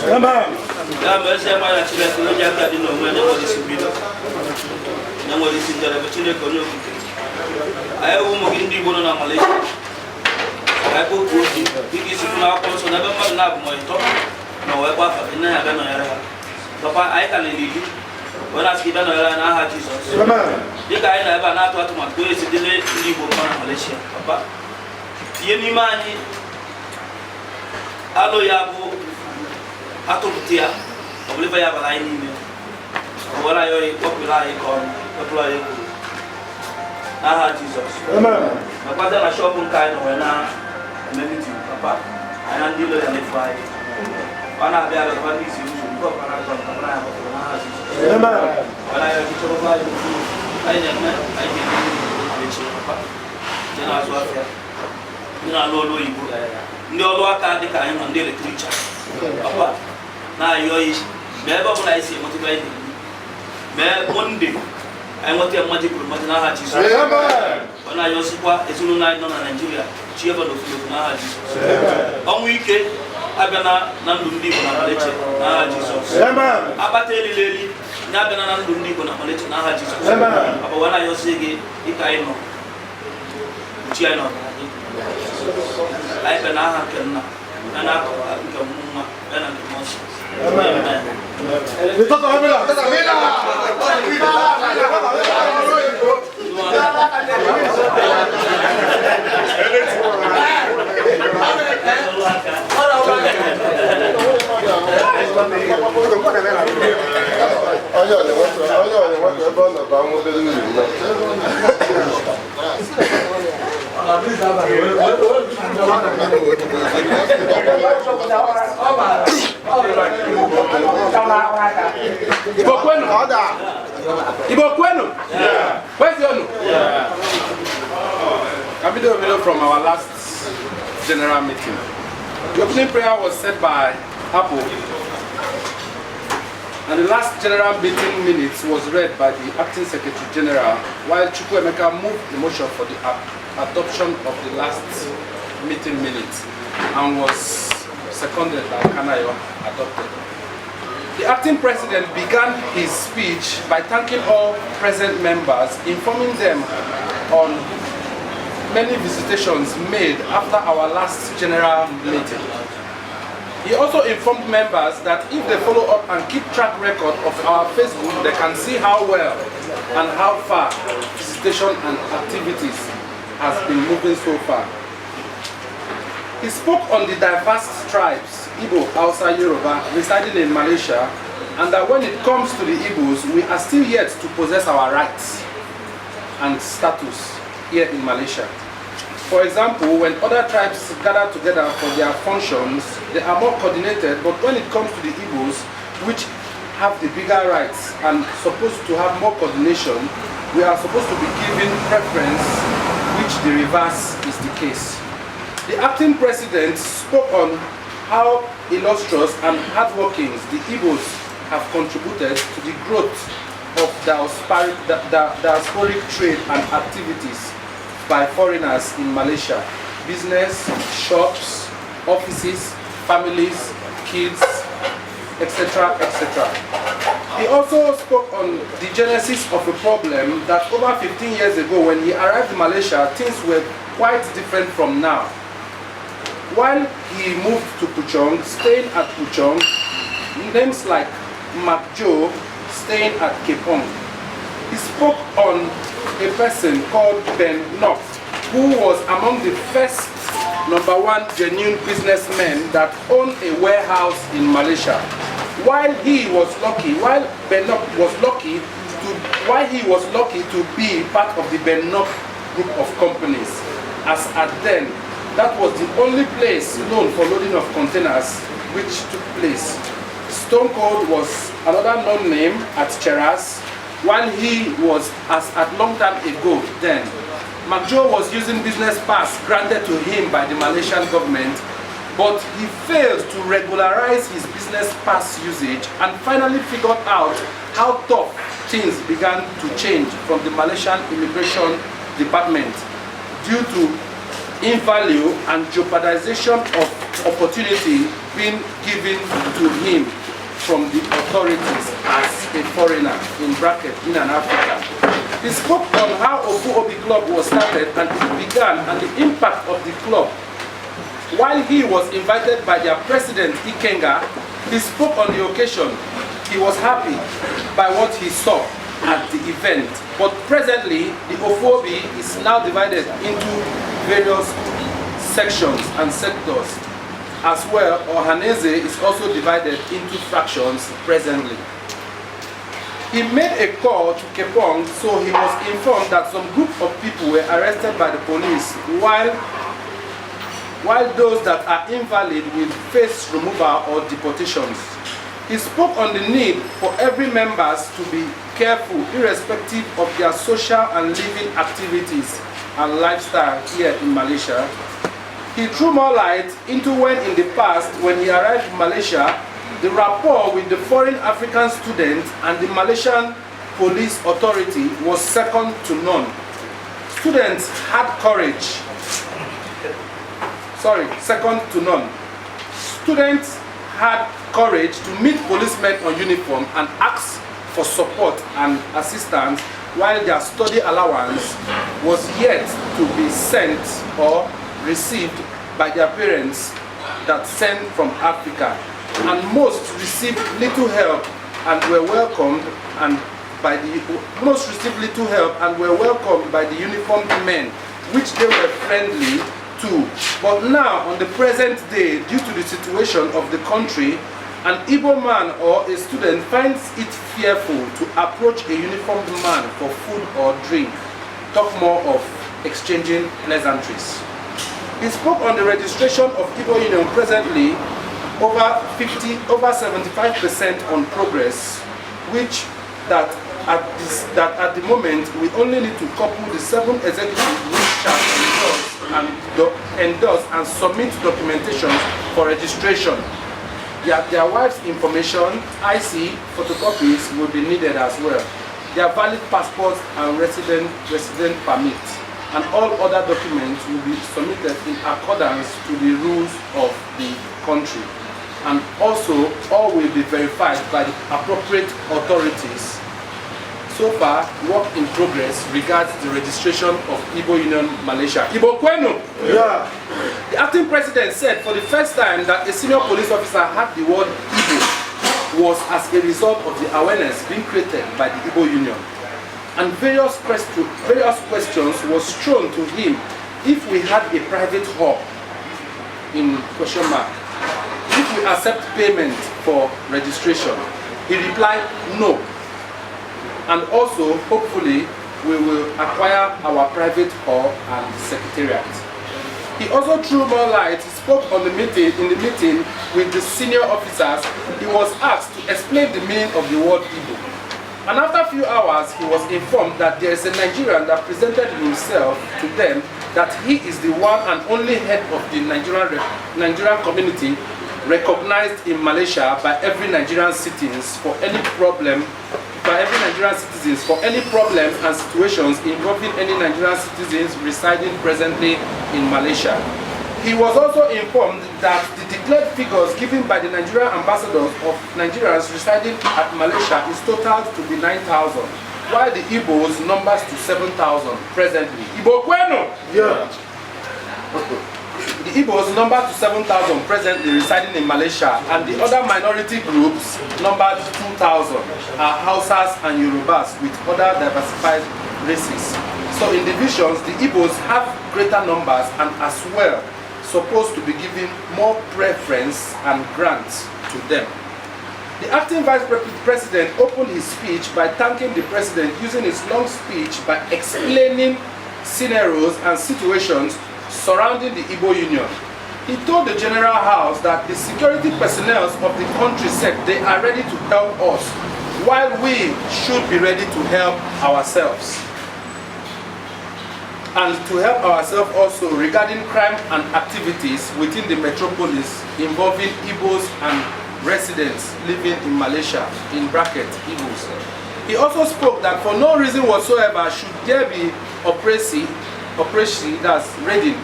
Ya ma eze ma na Chineke onye ji aka dị n'onwe ya na-enwere isi mbido na-enwere isi njedebe. Chineke onye okike anyị wụ ụmụ gị ndị Igbo nọ na Malaysia. Anyị kpọkuo gị dịka isi kwụ n'akwụkwọ nsọ na ebe mmadụ na-abụ ma ịtọ na wee gbafa gị nna ya bịa nọnyere ha. Papa, anyị ka na-elili wee na-asị gị bịa nọnyere ha n'aha Jizọs. Dịka anyị nọ ebe a na-atụ atụmatụ ka onye si dịrị ndị Igbo mma na Malaysia, papa, tinye n'ime anyị alụ ya bụ atụpụta ya ọ bụla ife ya bara anyị niile ọ were anyị oyi kpọpụrụ anyị ka ọnụ kpọpụrụ anyị ekwuru n'aha Jizọs. Nakwaza na shop nke anyị nọ wee na-eme meeting, papa, anyị na ndị ilo ya na-efu anyị ọ na-abịa abịa kapa ndị isi ụzọ nke ọkara azọ nke ọkara ya kpọpụrụ n'aha Jizọs. Ọ na-ayọ chọrọkwa anyị okwu anyị na-eme anyị ga-eme echi, papa, ndị na-azụ afịa, ndị na-alụ ọrụ oyibo, ndị ọrụ aka dịka anyị nọ, ndị electrician, papa, na-ayọ yi mee ebe ọbụla anyị si enweta ebe anyị na-eri mee Monday anyị nweta ya mmaji kwuru mmaji n'aha Jizọs. Ọ na-ayọsikwa ezinụlọ anyị nọ na Naịjirịa chi ebe n'ofu n'ofu n'aha Jizọs. Ọnwụ ike abịa na ndụ ndị Igbo na Malaysia n'aha Jizọs. Akpata elili eli na-abịa na ndụ ndị Igbo na Malaysia n'aha Jizọs. Papa, wee na-ayọsi gị dịka anyị nọ chi anyị n'ọbara gị anyị kpe n'aha nke nna ya na nke nwa ya na nke mmụọ nsọ. Amen. Tata Mila! Onye ọ na-enweta ebe ọ nọ ka ọ nwee obere uru na. Igbo kwenu! Igbo kwenu! Kwezionu! Kabido Obido from our last general meeting. The opening prayer was said by Apple, and the last general meeting minutes was read by the acting secretary general, while Chukwuemeka moved the motion for the adoption of the last meeting minutes and was seconded by Kanayo, adopted. The acting president began his speech by thanking all present members, informing them on many visitations made after our last general meeting. He also informed members that if they follow up and keep track record of our Facebook, they can see how well and how far visitation and activities has been moving so far. He spoke on the diverse tribes, Igbo, Hausa, Yoruba, residing in Malaysia, and that when it comes to the Igbos, we are still yet to possess our rights and status here in Malaysia. For example, when other tribes gather together for their functions, they are more coordinated, but when it comes to the Igbos, which have the bigger rights and supposed to have more coordination, we are supposed to be given preference, which the reverse is the case. The acting president spoke on how illustrious and hardworking the Igbos have contributed to the growth of diasporic trade and activities by foreigners in Malaysia. Business, shops, offices, families, kids, etc., etc. He also spoke on the genesis of a problem that over 15 years ago, when he arrived in Malaysia, things were quite different from now. While he moved to Puchong, staying at Puchong, names like Mark Joe staying at Kepong. He spoke on a person called Ben Knox, who was among the first #1 genuine businessmen that owned a warehouse in Malaysia. While he was lucky, while Ben Knox was lucky to, while he was lucky to be part of the Ben Knox group of companies, as at then, that was the only place known for loading of containers which took place. Stone Cold was another known name at Cheras, while he was, as at long time ago then, McJoe was using business pass granted to him by the Malaysian government, but he failed to regularize his business pass usage and finally figured out how tough things began to change from the Malaysian Immigration Department due to invalue and jeopardization of opportunity being given to him from the authorities as a foreigner, in bracket, in an African. He spoke on how Ofuobi Club was started and it began and the impact of the club. While he was invited by their president, Ikenga, he spoke on the occasion. He was happy by what he saw at the event. But presently, the Ofuobi is now divided into various sections and sectors. As well, Ohaneze is also divided into fractions presently. He made a call to Kepong, so he was informed that some group of people were arrested by the police, while those that are invalid will face removal or deportations. He spoke on the need for every members to be careful irrespective of their social and living activities and lifestyle here in Malaysia. He threw more light into when in the past, when he arrived in Malaysia, the rapport with the foreign African students and the Malaysian police authority was second to none. Students had courage. Sorry, second to none. Students had courage to meet policemen on uniform and ask for support and assistance while their study allowance was yet to be sent or received by their parents that sent from Africa. And most received little help and were welcomed and by the most received little help and were welcomed by the uniformed men, which they were friendly to. But now, on the present day, due to the situation of the country, an Igbo man or a student finds it fearful to approach a uniformed man for food or drink. Talk more of exchanging pleasantries. He spoke on the registration of Igbo Union presently over 75% on progress, which that at the moment we only need to couple the 7 executives which shall endorse and submit documentation for registration. Their wives' information, IC, photocopies will be needed as well. Their valid passports and resident permit and all other documents will be submitted in accordance to the rules of the country. And also, all will be verified by the appropriate authorities. So far, work in progress regards the registration of Igbo Union Malaysia. Igbo Kwenu! Yeah. The acting president said for the first time that a senior police officer had the word Igbo was as a result of the awareness being created by the Igbo Union. And various questions was thrown to him if we had a private hall, in question mark, if we accept payment for registration. He replied no. And also, hopefully, we will acquire our private hall and secretariat. He also threw more light, he spoke on the meeting, in the meeting with the senior officers. He was asked to explain the meaning of the word Igbo. And after a few hours, he was informed that there is a Nigerian that presented himself to them, that he is the one and only head of the Nigerian community recognized in Malaysia by every Nigerian citizens for any problem, and situations involving any Nigerian citizens residing presently in Malaysia. He was also informed that the declared figures given by the Nigerian ambassadors of Nigerians residing at Malaysia is totaled to be 9,000, while the Igbos numbers to 7,000 presently. Igbo Kwenu! Yeah. The Igbos number to 7,000 presently residing in Malaysia, and the other minority groups numbered 2,000 are Hausas and Yorubas with other diversified races. So in divisions, the Igbos have greater numbers and as well supposed to be given more preference and grants to them. The acting vice president opened his speech by thanking the president, using his long speech by explaining scenarios and situations surrounding the Igbo Union. He told the General House that the security personnel of the country said they are ready to help us, while we should be ready to help ourselves. And to help ourselves also regarding crime and activities within the metropolis involving Igbos and residents living in Malaysia, in bracket, Igbos. He also spoke that for no reason whatsoever should there be oppressive, that's raiding,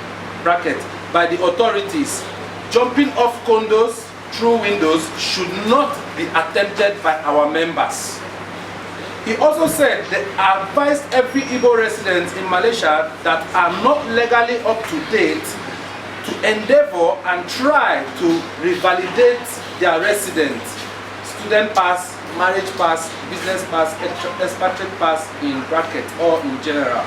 bracket, by the authorities, jumping off condos, through windows should not be attempted by our members. He also said they advised every Igbo resident in Malaysia that are not legally up to date to endeavor and try to revalidate their resident, student pass, marriage pass, business pass, expatriate pass in bracket or in general.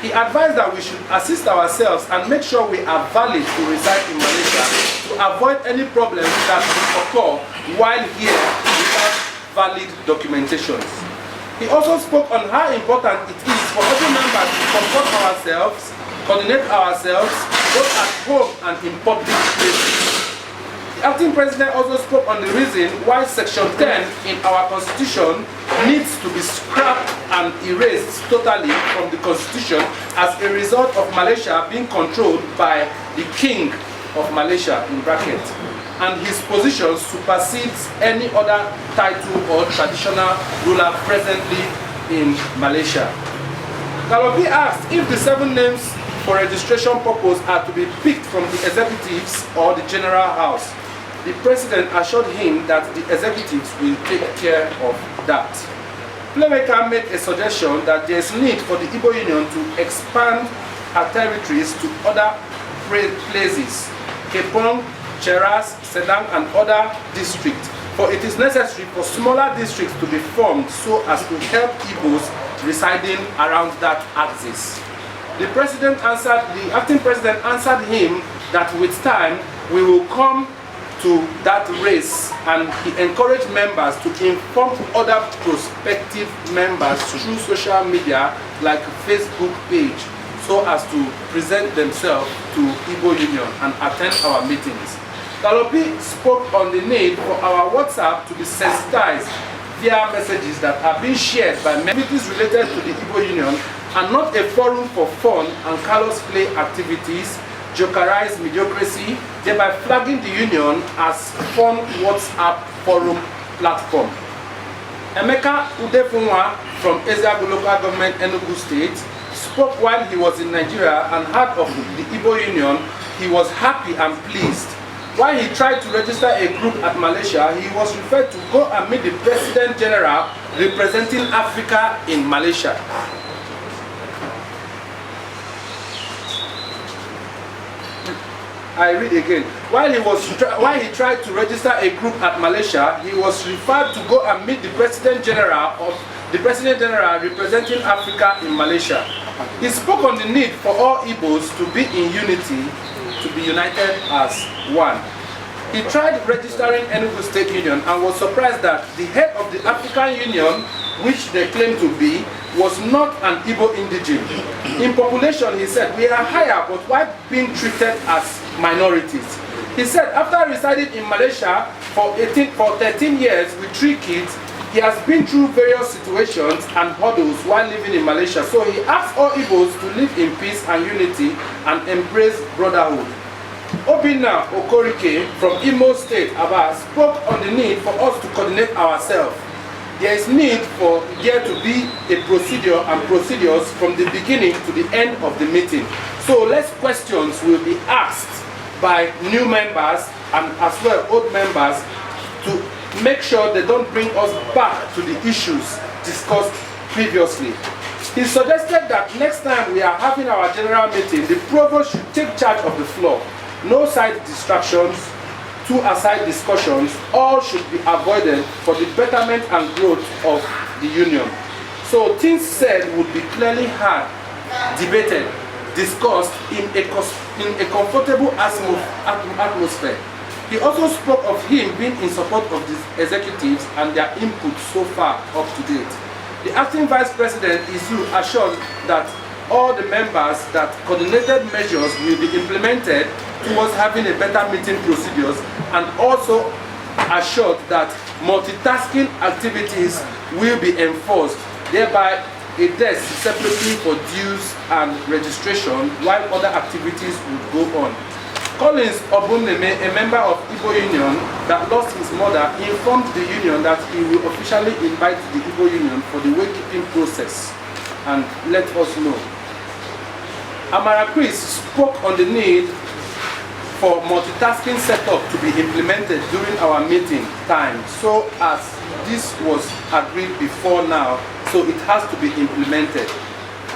He advised that we should assist ourselves and make sure we are valid to reside in Malaysia to avoid any problems that could occur while here without valid documentations. He also spoke on how important it is for every member to comport ourselves, coordinate ourselves, both at home and in public places. The acting president also spoke on the reason why Section 10 in our constitution needs to be scrapped and erased totally from the constitution as a result of Malaysia being controlled by the king of Malaysia, in bracket, and his position supersedes any other title or traditional ruler presently in Malaysia. Kalobi asked if the 7 names for registration purpose are to be picked from the executives or the general house. The president assured him that the executives will take care of that. Playmaker made a suggestion that there is need for the Igbo Union to expand our territories to other places, Kepong, Cheras, Sedang, and other districts, for it is necessary for smaller districts to be formed so as to help Igbos residing around that axis. The acting president answered him that with time we will come to that race, and he encouraged members to inform other prospective members through social media like Facebook page so as to present themselves to Igbo Union and attend our meetings. Kalobi spoke on the need for our WhatsApp to be sensitized via messages that are being shared by activities related to the Igbo Union and not a forum for fun and callous play activities, jokerize mediocrity, thereby flagging the union as fun WhatsApp forum platform. Emeka Udefunwa from Ezeagu Local Government, Enugu State, spoke while he was in Nigeria and heard of the Igbo Union. He was happy and pleased. While he tried to register a group at Malaysia, he was referred to go and meet the President General representing Africa in Malaysia. I read again. While he tried to register a group at Malaysia, he was referred to go and meet the President General representing Africa in Malaysia. He spoke on the need for all Igbos to be in unity, to be united as one. He tried registering Enugu State Union and was surprised that the head of the African Union, which they claim to be, was not an Igbo indigene. In population, he said, we are higher, but why being treated as minorities? He said, after residing in Malaysia for 13 years with 3 kids, he has been through various situations and hurdles while living in Malaysia. So he asked all Igbos to live in peace and unity and embrace brotherhood. Obinna Okorike from Imo State, Aba, spoke on the need for us to coordinate ourselves. There is need for there to be a procedure and procedures from the beginning to the end of the meeting. So less questions will be asked by new members and as well old members to make sure they don't bring us back to the issues discussed previously. He suggested that next time we are having our general meeting, the provost should take charge of the floor. No side distractions, two aside discussions, all should be avoided for the betterment and growth of the union. So things said would be clearly heard, debated, discussed in a comfortable atmosphere. He also spoke of him being in support of the executives and their input so far up to date. The acting vice president, Izu, assured that all the members that coordinated measures will be implemented towards having a better meeting procedures, and also assured that multitasking activities will be enforced, thereby a desk separately for dues and registration while other activities would go on. Collins Obumneme, a member of Igbo Union that lost his mother, informed the union that he will officially invite the Igbo Union for the waykeeping process and let us know. Amara Chris spoke on the need for multitasking setup to be implemented during our meeting time, so as this was agreed before now, so it has to be implemented.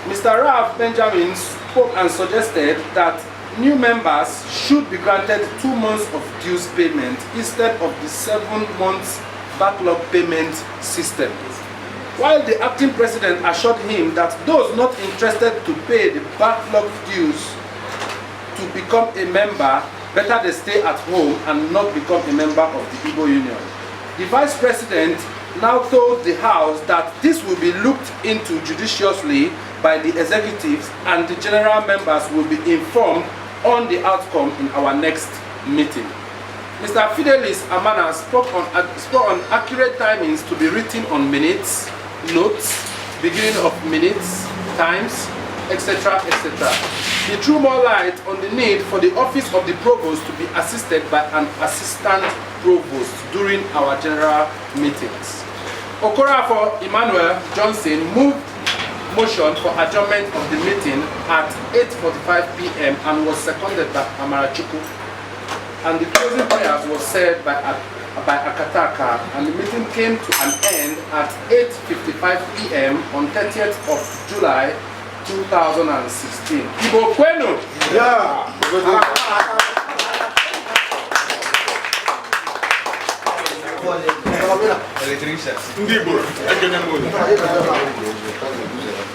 Mr. Ralph Benjamin spoke and suggested that new members should be granted 2 months of dues payment instead of the 7 months backlog payment system. While the acting president assured him that those not interested to pay the backlog dues to become a member, better they stay at home and not become a member of the Igbo Union. The vice president now told the House that this will be looked into judiciously by the executives and the general members will be informed on the outcome in our next meeting. Mr. Fidelis Amana spoke on accurate timings to be written on minutes, notes, beginning of minutes, times, etc., etc. He threw more light on the need for the office of the provost to be assisted by an assistant provost during our general meetings. Okorafor Emmanuel Johnson moved motion for adjournment of the meeting at 8:45 p.m. and was seconded by Amarachukwu. And the closing prayers was said by Akataka, and the meeting came to an end at 8:55 p.m. on 30th of July 2016. Igbo Kwenu! Yeah. Good. Ndị Igbo, ekene m unu.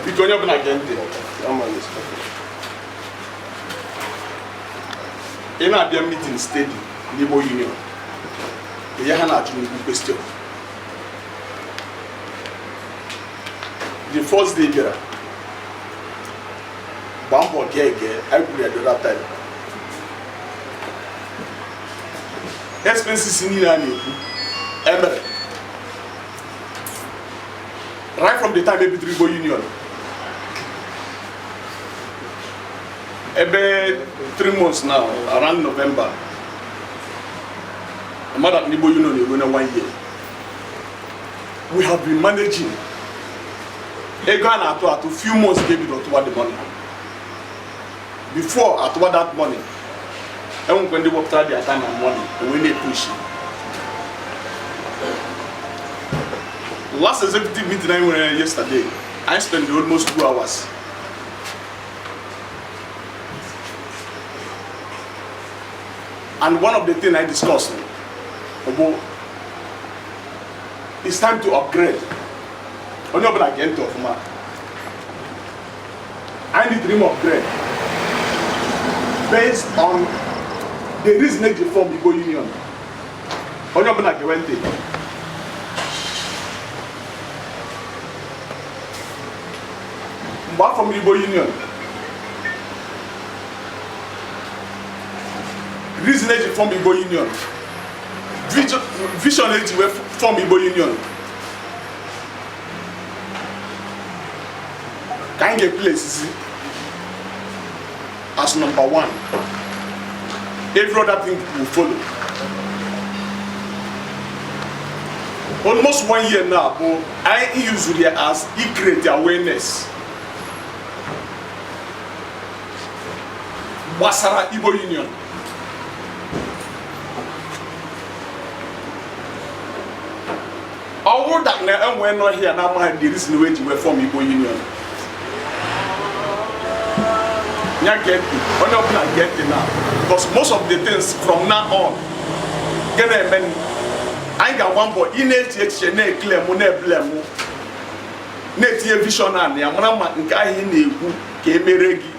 Biko, onye ọbụla gee ntị. Ị na-abịa meeting steady n'Igbo Union, ihe ha na-ajụ n'ikwu question. The first day bịara, gbaa mbọ gee ege. Anyị kwuru ya the other time, expenses niile a na-ekwu emere right from the time ebidoro Igbo Union, ebe 3 months now, around November, mmadụ n'Igbo Union eruo na one year. We have been managing ego a na-atụ atụ. Few months ka ebido tụwa the money. Before atụwa that money, enwekwe ndị wepụtara their time and money onwe na-epush. Last executive meeting anyị nwere yesterday, I spent almost 2 hours. And one of the things I discussed bụ it's time to upgrade. Onye ọbụla gee ntị ọfụma. I need dream upgrade based on the reason eji form Igbo Union. Onye ọbụla gewe ntị. Mgbe a form Igbo Union, reason eji form Igbo Union, vision eji wee form Igbo Union, ka anyị ga-eplace as number one, every other thing will follow. Almost one year now bụ anyị use ya as e create awareness gbasara Igbo Union. Ọ bụrụ that na enwee nọ here na amaghị the reason wey ji wee form Igbo Union, ya get ntị. Onye ọbụla get ntị now, because most of the things from now on ga na-eme, anyị ga-agba mbọ ị na-eche echiche, na-ekele mụ, na-ebule mụ, na-etinye vision a na ya, mara ma nke ahụ ị na-ekwu ka emere gị,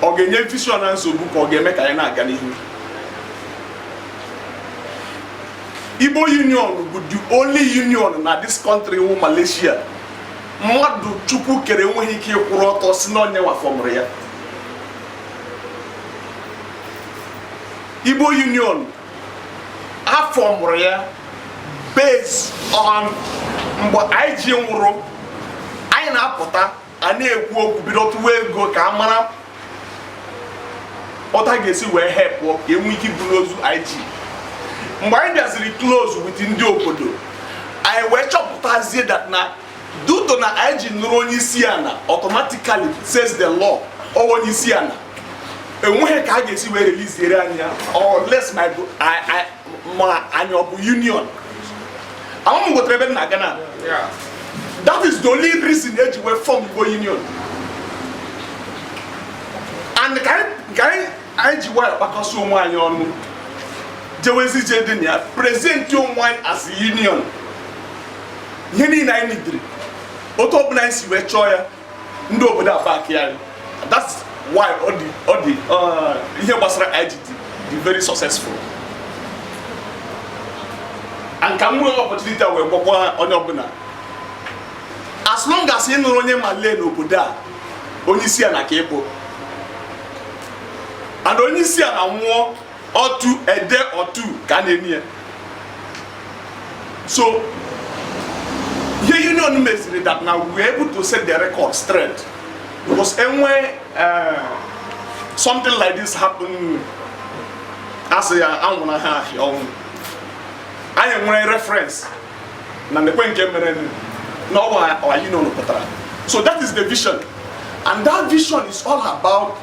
ọ ga-enye vision na nsogbu, ka ọ ga-eme ka anyị na-aga n'ihu. Igbo Union bụ the only union na this country wụ Malaysia mmadụ Chukwu kere enweghị ike ịkwụrụ ọtọ si na onye wafọmụrụ ya. Igbo Union afọmụrụ ya based on mgbe anyị ji nwụrụ, anyị na-apụta a na-ekwu okwu, bido tụwa ego ka a mara ọta ga-esi wee hepụọ ka enwee ike iburu ozu IG. Mgbe anyị bịaziri close with ndị obodo anyị, wee chọpụtazie that na due to na anyị ji nụrụ onye isi ana, automatically, says the law, ọ onye isi ana Enweghị ka a ga-esi wee release anyị ya unless ma anyị ọ bụ union. Ama m gotere ebe m na-aga na. That is the only reason eji wee form Igbo Union. And ka anyị ji nwayọ kpakọsị onwe anyị ọnụ, jewezi je dị na ya, present onwe anyị as a union. Ihe niile anyị nidiri, otu ọbụla anyị si wee chọọ ya, ndị obodo a back anyị. That's why ọ dị ihe gbasara IG dị very successful. And ka m nwee opportunity a wee gwakwa onye ọbụla, as long as ị nụrụ onye Malay n'obodo a, onye isi a na ka ịbụ, and onye isi a na nwụọ otu ede otu ka a na-eni ya. So ihe union meziri that na we were able to set the record straight, because enwe something like this happen, asị ya anwụrụ ha ahịa ọnwụ, anyị nwere reference na nekwe nke mere na ọwa our union pụtara. So that is the vision, and that vision is all about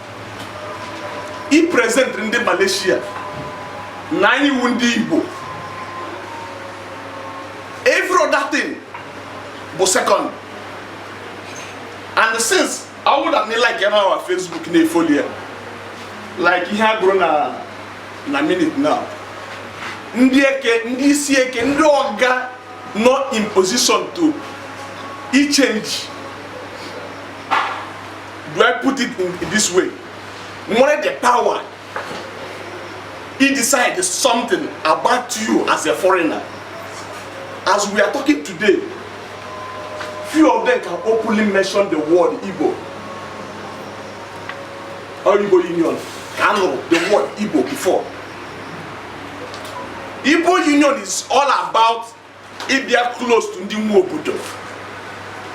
i present ndị Malaysia na anyị wu ndị Igbo. Every other thing bụ second. And since I would have like ya na our Facebook na-efollow ya, like ihe a gụrụ na minute now, ndị eke, ndị isi eke, ndị ọga nọ in position to i change, do I put it in this way, nwere the power he decide something about you as a foreigner. As we are talking today, few of them can openly mention the word Igbo or Igbo Union. Ka nụrụ the word Igbo before. Igbo Union is all about ịbịa close to ndị nwe obodo.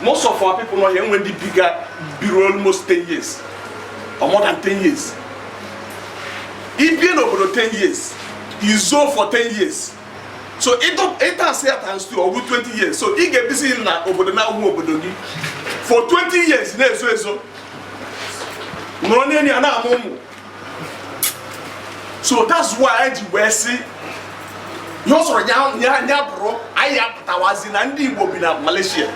Most of our people nọ here enwe ndị biga biro almost 10 years or more than 10 years. Ibie n'obodo 10 years, izo for 10 years, so ịta asị ya times 2, ọ bụ 20 years. So ị ga-ebisi na obodo na ahụ obodo gị for 20 years, na-ezo ezo, nọrọ n'elu ya na-amụ ụmụ. So that's why anyị ji wee sị ihe ọ sọrọ ya bụrụ, anyị apụtawazi na ndị Igbo bi na Malaysia.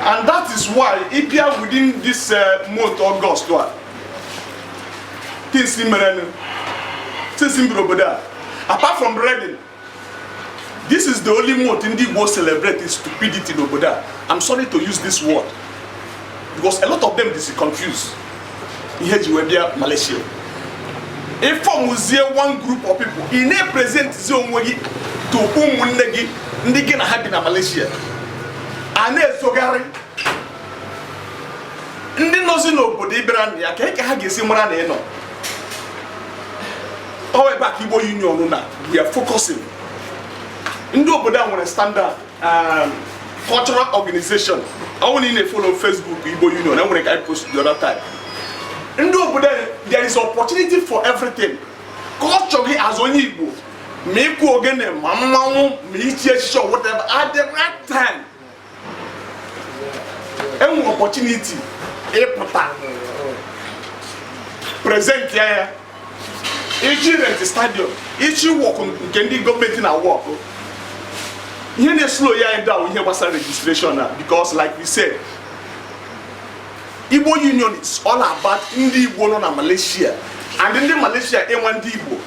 And that is why ịbịa within this month August a, things mere since m biri obodo a, apart from Reading, this is the only month ndị Igbo celebrate stupidity n'obodo a. I'm sorry to use this word, because a lot of them is confused. Ihe ji wee bịa Malaysia, ịformzie one group of people, ị na-epresentzi onwe gị to ụmụnne gị ndị gị na ha bi na Malaysia, a na-ezogharị ndị nọzi n'obodo ịbịara na ya ka ha ga-esi mara na ị nọ. Ọ ebe a ka Igbo Union na we are focusing. Ndị obodo a nwere standard cultural organization. Ọ bụrụ na ị na-efollow Facebook Igbo Union, enwere ka anyị post the other time. Ndị obodo a, there is opportunity for everything. Culture gị as onye Igbo, ma ịkụ ogene, ma mmanwụ, ma ichi echichi or whatever, at the right time enwe opportunity ịpụta present ya. Iji rent stadium, iji work nke ndị gọọmenti na work. Ihe na-eslow ya down, ihe gbasara registration na, because like we said, Igbo Union is all about ndị Igbo nọ na Malaysia and ndị Malaysia ịnwa ndị Igbo.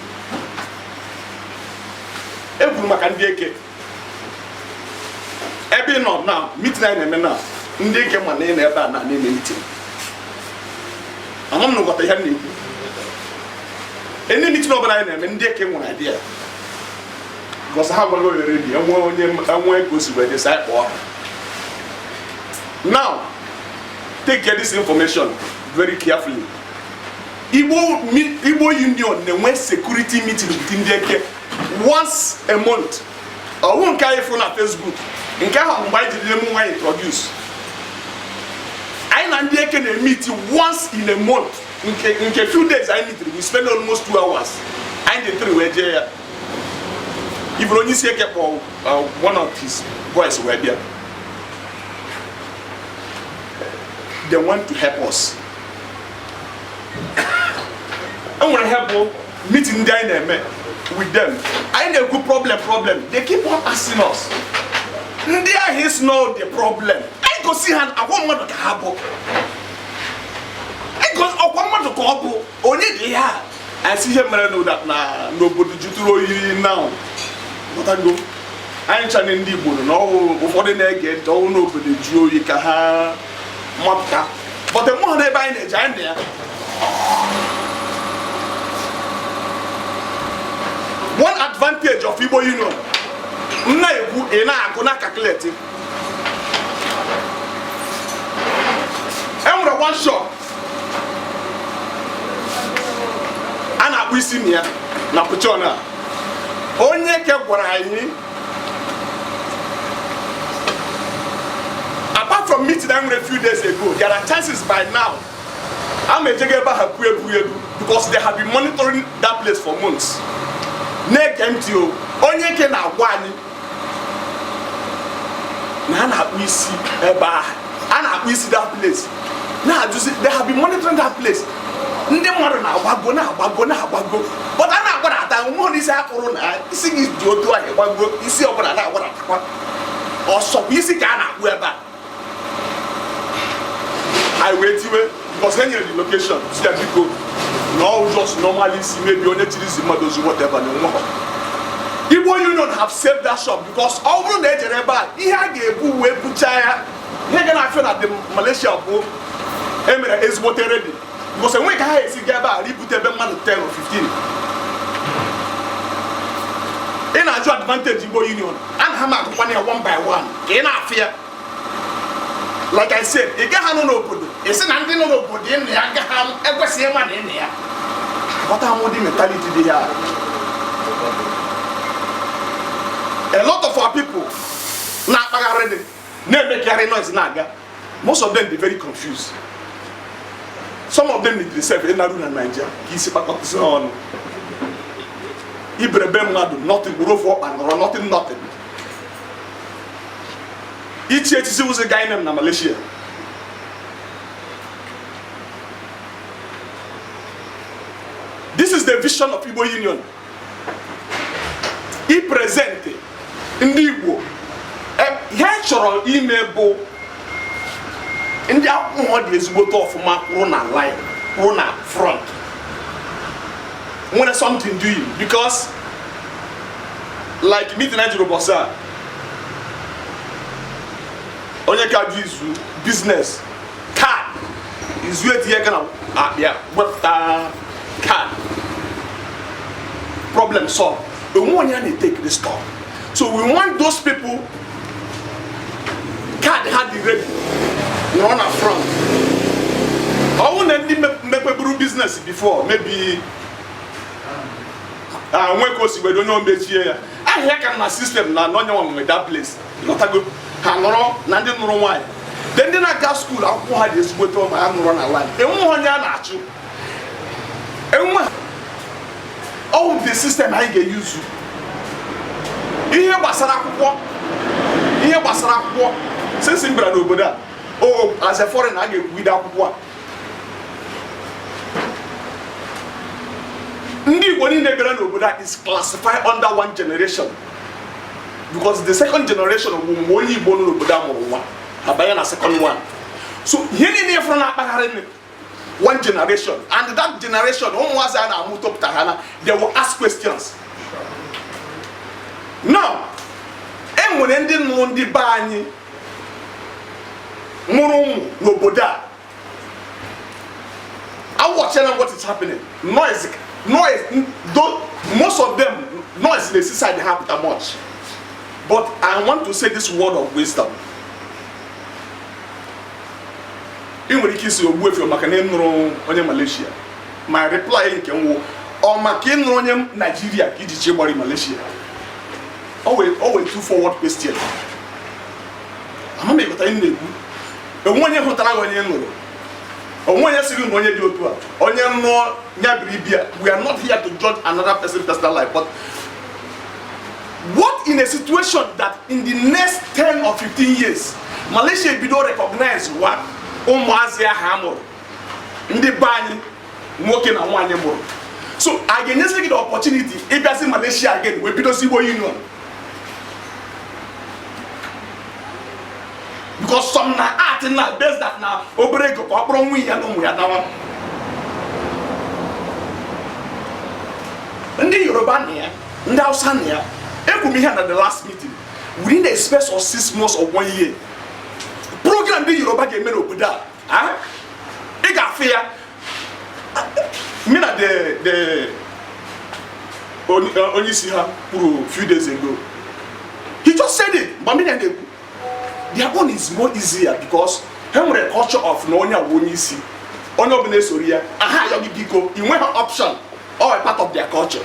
Ekwuru maka ndị eke ebe ị nọ na meeting anyị na-eme na ndị eke, ma na ị nọ ebe a na na-eme meeting. Ama m na ụghọta ihe m na-ekwu. Any meeting ọbụla anyị na-eme, ndị eke nwere idea, because ha gwara ohere dị enwe onye enwe ka o si wee dị sị anyị kpọọ ha. Now take care this information very carefully. Igbo Union na-enwe security meeting with ndị eke once a month. Ọwụ nke anyị fụ na Facebook, nke ahụ mgbe anyị jiri emu nwaanyị introduce anyị na ndị eke na-emeet once in a month. Nke few days anyị meetiri, we spend almost 2 hours. Anyị dị three wee jee ya. Iburu onye isi eke kpọọ one of his boys wee bịa. They want to help us. Enwere ihe bụ meeting ndị anyị na-eme with them. Anyị na-ekwu problem problem, they keep on asking us, ndị ahụ is know the problem. Anyị gosi ha agwa mmadụ ka ha bụ ọkwa mmadụ ka ọ bụ onye dị ihe a. Anyị sị ihe mere na n'obodo jụtụrụ oyi now. Ghọtago? Anyị ncha ndị Igbo nọ na ọwụ ụfọdụ na-ege ntị ọwụ n'obodo ju oyi ka ha mapụta, but enweghị n'ebe anyị na-eje anyị na ya. One advantage of Igbo Union m na-ekwu, ị na-agụ na calculate, enwere one shop a na-akpụ isi na ya na Puchon a. Onye ke gwara anyị, apart from meeting anyị nwere few days ago, there are chances by now ama ejego ebe ahụ kwuo ebu ebu, because they have been monitoring that place for months. Na-ege ntị o, onye ke na-agwa anyị na a na-akpụ isi ebe ahụ, a na-akpụ isi that place, na-ajụzi, they have been monitoring that place. Ndị mmadụ na-agbago na-agbago na-agbago, but a na-agbadata nwa isi akụrụ na isi gị dị otu ahụ gbago isi ọbụla na-agbadatakwa ọsọkwa isi ka a na-akpụ ebe a. Anyị wee tiwe because e nyere the location, si ya biko na ọ just normal isi, maybe onye chiri isi mmadụ ozu, whatever, na onwe ha. Igbo Union have saved that shop, because ọ bụrụ na ejere ebe a, ihe a ga-ebu wee buchaa ya, ihe ga na-afịa na the Malaysia bụ emere ezigbote ready, because enweghị ka ha esi gaa ebe a ribute ebe mmadụ 10 or 15. Ị na-ajụ advantage Igbo Union, a na ha ma akụkwana ya one by one ka ị na-afụ ya. Like I said, ị gaghị anọ n'obodo ị sị na ndị nọ n'obodo ị na ya agaghị ekwesịghị ịma na ị na ya. Ghọta m ụdị mentality dị ya. A lot of our people na-akpagharị dị na-emekagharị noise na-aga, most of them dey very confused. Some of them need self ịnarụ na Naịjirịa ka isi kpakọtasị ha ọnụ iberebe mmadụ, nothing gburu ofu ọkpa nọrọ, nothing, nothing. Ichi echichi wụzi gainem na Malaysia. This is the vision of Igbo Union. I present ndị Igbo ihe chọrọ ime bụ ndị akwụkwọ dị ezigbote ọfụma, kwụrụ na line, kwụrụ na front, nwere something doing, because like meeting anyị jụrụ ụbọchị a, onye ka jụ izu business card, izu etinye aka na akpịa wepụta card, problem solved. Onwe onye a na-etake the stop. So we want those people card ha dị ready nọrọ na front. Ọwụ na ndị mepeburu business before, maybe nwe ka o si were onye o mechie ya ahịa ka na system na onye nwe nwe that place. Lọtago ha nọrọ na ndị nụrụ nwaanyị de, ndị na-aga school, akwụkwọ ha dị ezigbote ọma, ha nọrọ na line. Enweghị onye a na-achụ enwe. Ọwụ the system anyị ga-eyuzu. Ihe gbasara akwụkwọ, ihe gbasara akwụkwọ, since m bịara n'obodo a, o as a foreigner, a ga-ekwugide akwụkwọ a. Ndị Igbo niile bịara n'obodo a is classified under one generation, because the second generation bụ mgbe onye Igbo nọ n'obodo a mụrụ nwa abanye na second one. So ihe niile ịfụrụ na-akpagharị one generation, and that generation, ụmụazị a na-amụ topụtara ha na they will ask questions. Now e nwere ndị nụrụ ndị be anyị mụrụ ụmụ n'obodo a. I watch what is happening. Noise, noise, though most of them, noise na-esi side ha pụta much. But I want to say this word of wisdom. Ị nwere ike isi ogbu efi maka na ị nụrụ onye Malaysia. My reply nke m wụ, ọ maka ị nụrụ onye Nigeria ka iji chi gbara Malaysia? O wee two forward question. Ama m ịghọta ihe m na-ekwu. Onwe onye hụtara gị onye nụrụ, onwe onye sịrị na onye dị otu a, onye nụọ ya biri bịa. We are not here to judge another person's personal life, but what in a situation that in the next 10 or 15 years Malaysia ebido recognize wa ụmụazị ahụ a mụrụ, ndị be anyị nwoke na nwaanyị mụrụ, So a ga-enyezi gị the opportunity ịbịazi Malaysia again wee bidozi Igbo Union, because some na art na based that na obere ego ka ọ kpọrọ nwunye ya na ụmụ ya nawa. Ndị Yoruba na ya, ndị Hausa na ya. Ekwu m ihe na the last meeting, within a space of 6 months or one year, program ndị Yoruba ga-eme n'obodo a, ị ga-afụ ya. Me na the onye isi ha kwuru few days ago, he just said it. Mgbe mmiri na-ekwu, their own is more easier because ha nwere culture of na onye awụ onye isi, onye ọbụla esoro ya. Aha ayọ gị, biko, ị nweghị option, all a part of their culture.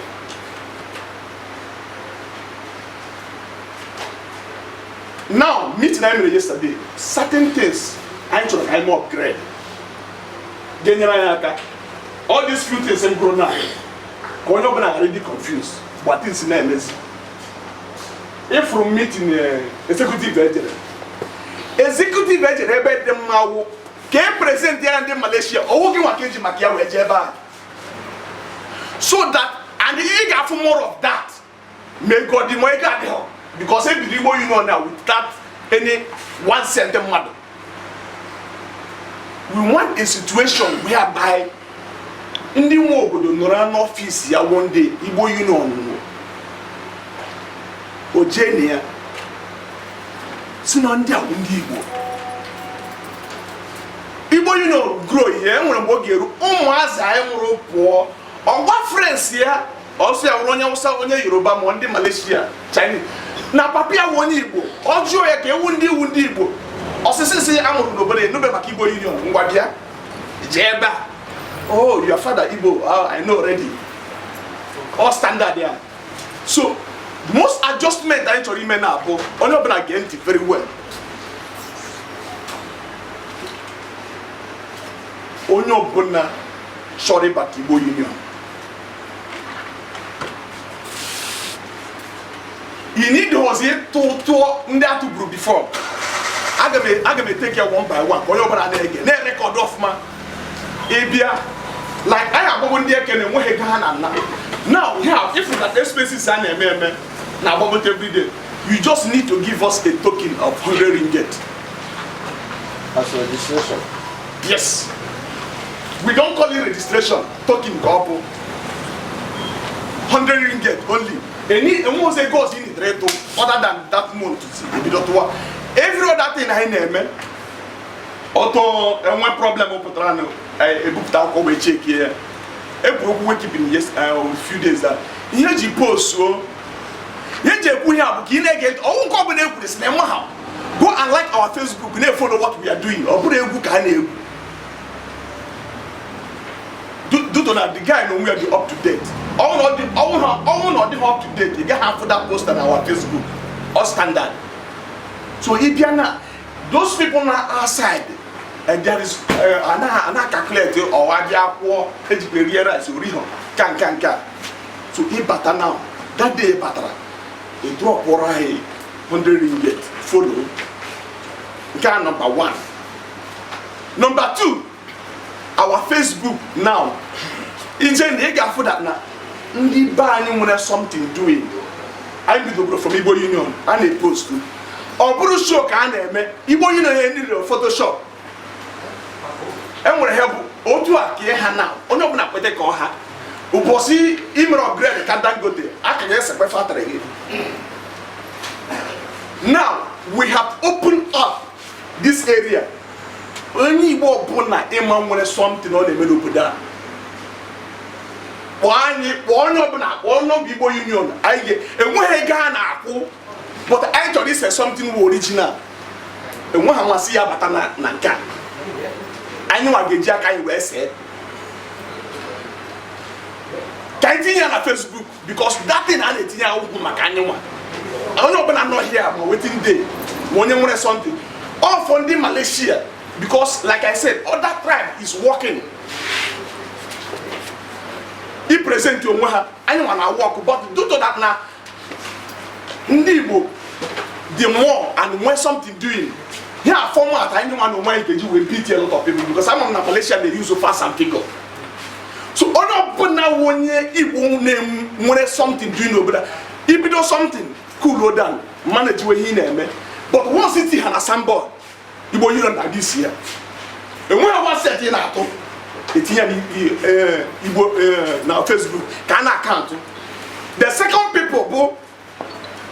Now, meeting anyị mere yesterday, certain things anyị chọrọ ka anyị mee upgrade ga-enyere anyị aka. All these few things m gụrụ now, ka onye ọbụla ghara ịdị confused gba things na-emezi. Ịfụrụ meeting executive ejere, executive ejere ebe dị mma wụ ka e present ya ndị Malaysia. Ọwụ gị nwa ka eji maka ya wee jee ebe a, so that and ị ga-afụ more of that ma ego dị ma ego adịghị, because ebido Igbo Union na without any 1 cent mmadụ. We want a situation whereby ndị nwe obodo nọrọ n'ọfịs ya one day, Igbo Union nwụ o jee na ya si na ndị a bụ ndị Igbo. Igbo Union grow ihe e nwere mgbe ọ ga-eru ụmụazị anyị nwụrụ pụọ ọgwa friends ya, ọsọ ya wụrụ onye Awụsa, onye Yoruba, ma ndị Malaysia, Chinese, na papa ya wụ onye Igbo. Ọ jụọ ya ka ewu ndị iwu ndị Igbo ọsịsị si a mụrụ n'obodo enube maka Igbo Union. Ngwa, bịa jee ebe a. Oh, your father Igbo. Oh, I know already, all standard ya. So most adjustment anyị chọrọ ime na-abụ, onye ọbụla gee ntị very well, onye ọbụla chọrọ ịbata Igbo Union, you need ọzọ ịtụ tụọ ndị atụgburu before. Aga m eteke ya one by one ka onye ọbụla na-ege na-erecord ọfụma. Ịbịa like anyị agbagbo ndị eke na-enweghị ego ha na-ana now here, if that expenses a na-eme eme na-agbagote everyday, you just need to give us a token of 100 ringgit. As registration. Yes, we don't call it registration, token ka ọ bụ 100 ringgit only. Eni enwe ụzọ ego ọzọ ị nidere ịtụ other than that month ebido tụwa. Every other thing anyị na-eme ọtọ, enwe problem pụtara na ebupụta akwụkwọ wee chekie ya. Ekwuru okwu wekipin, yes, a few days that ihe eji postuo, ihe eji ekwu ihe a bụ ka ị na-ege ntị. Ọnwụ nke ọbụla ekwuru si na ịma ha, go and like our Facebook, na-efollow what we are doing. Ọ bụrụ egwu ka a na-egwu due to na the guy na onwe ya dị up to date. Ọnwụ na ọ dịghị up to date, ị gaghị afụ that poster na our Facebook. All standard. So ị bịa na those people na outside, there is ana calculate ọwa bịa kwụọ ejikwa rie rice ori ha ka nka nka. So ịbata now, that day ị batara, ị dropụrụ anyị 100 ringgit, follow nke a. Number one. Number two, our Facebook now, ije na ị ga-afụ that na ndị be anyị nwere something doing. Anyị bidogoro from Igbo Union a na-epost. Ọ bụrụ show ka a na-eme Igbo Union ya niile Photoshop enwere ha bụ otu a ka ha na onye ọbụla kweta ka ọ ha ụbọchị imere upgrade ka Dangote aka ga-esekwe factory gị. Now we have opened up this area. Onye Igbo ọbụla ịma nwere something ọ na-eme n'obodo a, kpọọ anyị, kpọọ onye ọbụla, kpọọ n'obi Igbo Union. Anyị ga-enweghị ego a na-akwụ, but anyị chọrọ ise something wụ original. Enweghị amasị ya bata na nke a anyị nwa ga-eji aka anyị wee see ka anyị tinye ya na Facebook, because that thing a na-etinye akwụkwọ maka anyị nwa. Onye ọbụla nọ here ma wetin dey, ma onye nwere something, all for ndị Malaysia, because like I said, other tribe is working i present onwe ha. Anyị nwa na work, but due to that na ndị Igbo dị more and nwee something doing here, format anyị nwa na onwe anyị ga-eji wee beat a lot of people, because ama m na Malaysia dey use fast and figure. So onye ọbụla Ọbụla wụ onye Igbo na-nwere something doing n'obodo a, ibido something, cool down, manage ihe ị na-eme. But once iti ha na signboard Igbo Union na-adị isi ya, enweghị one set ị na-atụ etinye Igbo na Facebook ka a na-akaụntụ. The second people bụ,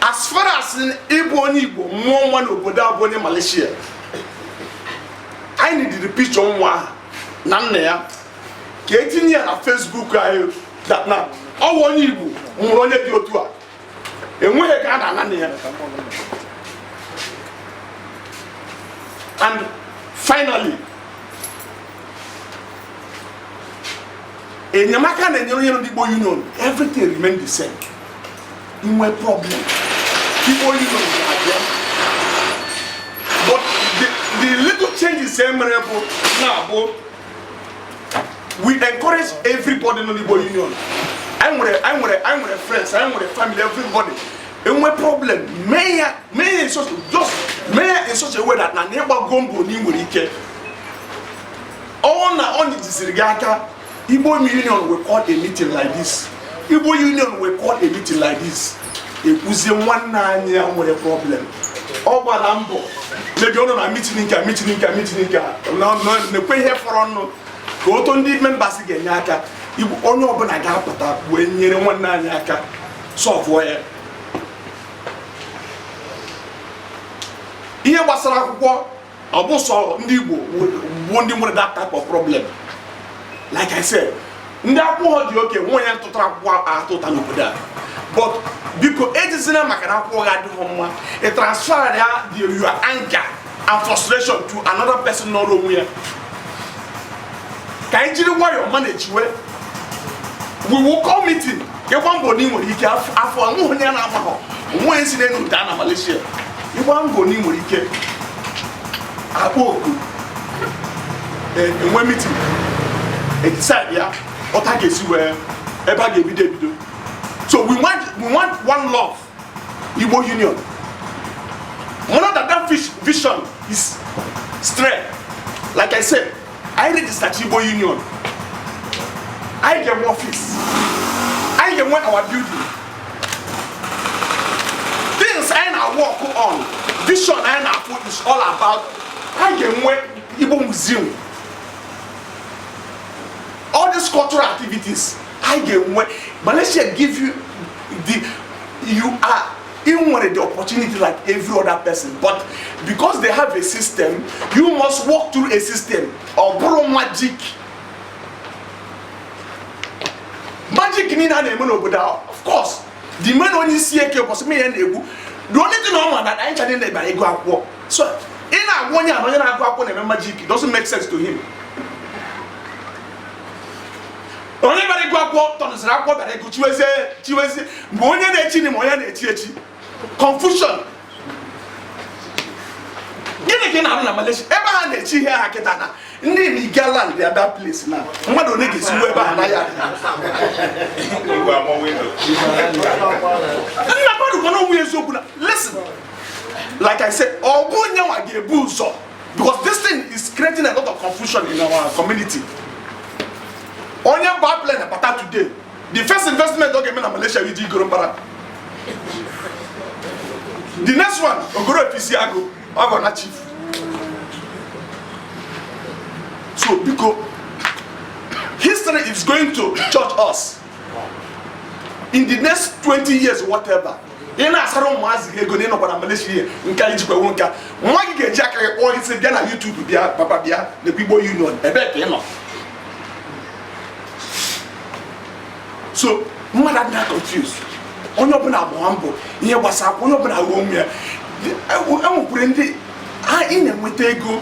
as far as ịbụ onye Igbo mụọ nwa n'obodo a bụ onye Malaysia, anyị nidiri picture nwa ahụ na nna ya ka etinye ya na Facebook anyị, that na ọwụ onye Igbo mụrụ onye dị otu a. Enweghị ka a na-ana na ya. And finally, enyemaka na-enyere onye ndị Igbo Union, everything remain the same. Inwe problem, Igbo Union ga-abịa, but the little changes e mere bụ na-abụ we encourage everybody nọ n'Igbo Union. Anyị nwere friends, anyị nwere family, everybody enwe problem, mee ya in such, just mee ya in such a way that na ịgbago mbọ na ị nwere ike ọ na ọ nyejisiri gị aka. Igbo Union will call a meeting like this. Igbo Union will call a meeting like this. Ekwuzie nwanne anyị ya nwere problem, ọ gbara mbọ mebi ọnụ na meeting nke a, meeting nke a, meeting nke a, na-ekwe ihe fọrọ ọnụ ka otu ndị members ga-enye aka. Igbo onye ọbụla ga-apụta wee nyere nwanne anyị aka solve ya. Ihe gbasara akwụkwọ, ọ bụ sọ ndị Igbo bụ ndị nwere that type of problem. Like I said, ndị akwụkwọ dị oke nwe ya tụtara akwụkwọ atụta n'obodo a, but biko ejizina maka na akwụkwọ gị adịghị mma, ị transfer ya your anger and frustration to another person nọrọ onwe ya. Ka anyị jiri nwayọọ manage we will call meeting. Ịgba mbọ na ị nwere ike afọ onwe onye na-amaghọ onwe si n'elu daa na Malaysia. Ịgba mbọ na ị nwere ike, akpọ oku, enwe meeting, decide ya ọta ga-esi wee ebe a ga-ebido ebido. So we want one love Igbo Union. One that vision is straight. Like I said, I registered Igbo Union. I get one office, I get one our building, things I na work on, vision I na put is all about I get one Igbo museum, all these cultural activities. I get one Malaysia give you the, you are in nwere the opportunity like every other person, but because they have a system, you must walk through a system. Ọ bụrụ magic magic niile a na-eme n'obodo a, of course the main onye isi eke ụbọchị mmiri ya na-egbu, the only thing ọ ma na anyị chadị na-ebara ego akwụkwọ. So ị na-agwa onye a na onye na-agụ akwụkwọ na-eme magic, it doesn't make sense to him. Onye bịara ịgụ akwụkwọ tọnụsịrị akwụkwọ bịara ịgụ chiwezie chiwezie mgbe onye na-echi ma onye na-echi echi, confusion. Gịnị ka ị na-arụ na Malaysia ebe ha na-echi ihe ha kịta na ndị Migaland bịa that place na mmadụ one ga-esi nwe ebe a na ya nna mmadụ gwana onwe eziokwu na listen, like I said, ọ bụ onye nwa ga-ebu ụzọ, because this thing is creating a lot of confusion in our community. Onye gba plane bata today, the first investment ọ ga-eme na Malaysia iji igoro mbara, the next one ogoro efisi agụ ọ na chief. So biko, history is going to judge us in the next 20 years, whatever. Ị na-asara ụmụazị gị ego na ịnọkwa na Malaysia, ihe nke anyị jikwa ewu nka nwa gị ga-eji aka gị kpọọ gị sị bịa na YouTube, bịa papa, bịa nekwa Igbo Union ebee ka ị nọ. So mmadụ adịna confuse, onye ọbụla gbaa mbọ ihe gbasara onye ọbụla ruo onwe ya. Enwekwere ndị ị na-enweta ego.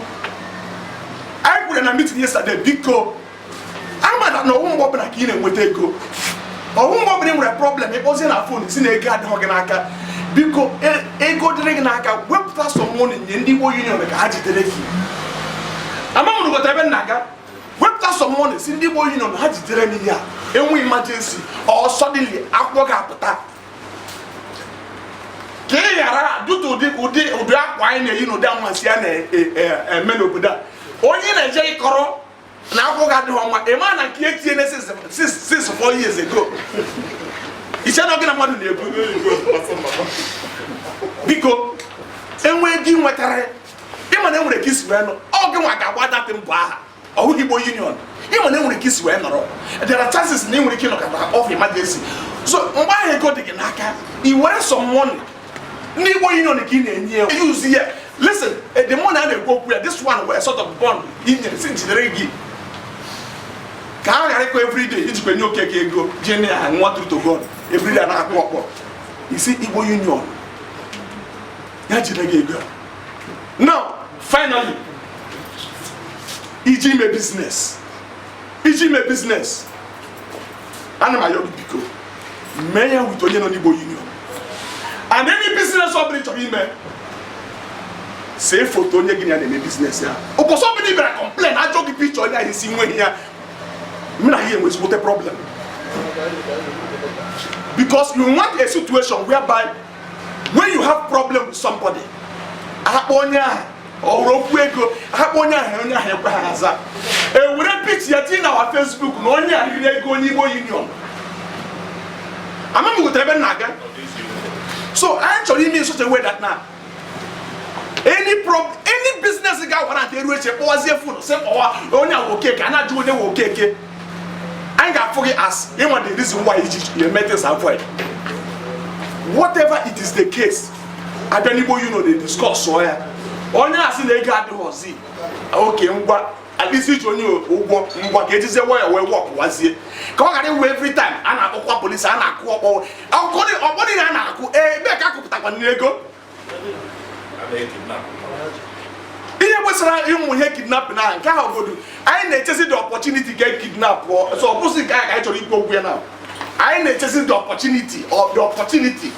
Anyị kwere na meeting yesterday, biko ama na ọnwụ mgbe ọbụla ka ị na-enweta ego, ọnwụ mgbe ọbụla ị nwere problem, ịkpọzie na phone si na ego adịghị gị n'aka. Biko, ego dịrị gị n'aka, wepụta some money nye ndị Igbo Union ka ha jidere gị. Ama m rụgota ebe m na-aga. Wepụta some money si ndị Igbo Union ha jidere m ihe a, enwe emergency or suddenly akwụkwọ ga-apụta ka ị ghara dụta ụdị akwa anyị na-eyi na ụdị amasị a na-eme n'obodo a. Onye na-eje ịkọrọ Na akwụkwọ gị adịghị mma. Ị ma na nke etinye na since 4 years ago, iche na gị na mmadụ na-ebu. Biko, enwee gị nwetara, ịma na enwere ka isi wee nọ, ọ gị nwa ga-agba datị mbọ aha ọhụghị Igbo Union. Ịma na enwere ka isi wee nọrọ, there are chances na ị nwere ike ịnọkọta off emergency. So mgbe ahụ ego dị gị n'aka, i were some money ndị Igbo Union ka ị na-enye ya, use ya. Listen, the money a na-ekwu okwu ya, this one were sort of bond i nyere si njidere gị ka a ghara ịkọ everyday ijikwa nye Okeke ego jee na ya nwa. True to God, everyday a na-akpọ ọkpọ isi Igbo Union ya jide gị ego. Now finally, iji ime business, ana m ayọ gị, biko, mee ya with onye nọ n'Igbo Union. And any business ọ bụla ị chọrọ ime, see foto onye gị na ya na-eme business ya. Ụbọchị ọbụla ị bịara complain, ajọ gị picture onye ahụ isi nweghị ya, m na ya enwe ezigbote problem, because you want a situation whereby when you have problem with somebody, akpọ onye ahụ, ọ hụrụ okwu ego, akpọ onye ahụ, onye ahụ ekwe ha aza, ewere picture ya tinye na our Facebook na onye a riri ego onye Igbo Union. Ama m gotere ebe m na-aga. So anyị chọrọ ime in such a way that na any business ga-awara ntị eru eche kpọwazie phone sị kpọwa onye a Okeke, a na-ajụ onye nwe Okeke, anyị ga-afụ gị as ịnwa the reason why iji eme things avoid. Whatever it is the case, abịa n'Igbo Union dey discuss ya, onye a sị na ego adịghị ọzi oke ngwa, at least iji onye ụgwọ ngwa ka ejizie waya wee wọkụwazie ka ọ ghara iwe. Every time a na-akpọkwa polisi, a na-akụ ọkpọ ọkpọ niile a na-akụ ebe ka akụpụtakwa n'ego ihe gbasara ịmụ ihe kidnapping ahụ. Nke ahụ obodo anyị na-echezi the opportunity ga kidnap pụọ. So ọ bụzi nke ahụ ka anyị chọrọ ikwu okwu ya na anyị na-echezi the opportunity or the opportunity.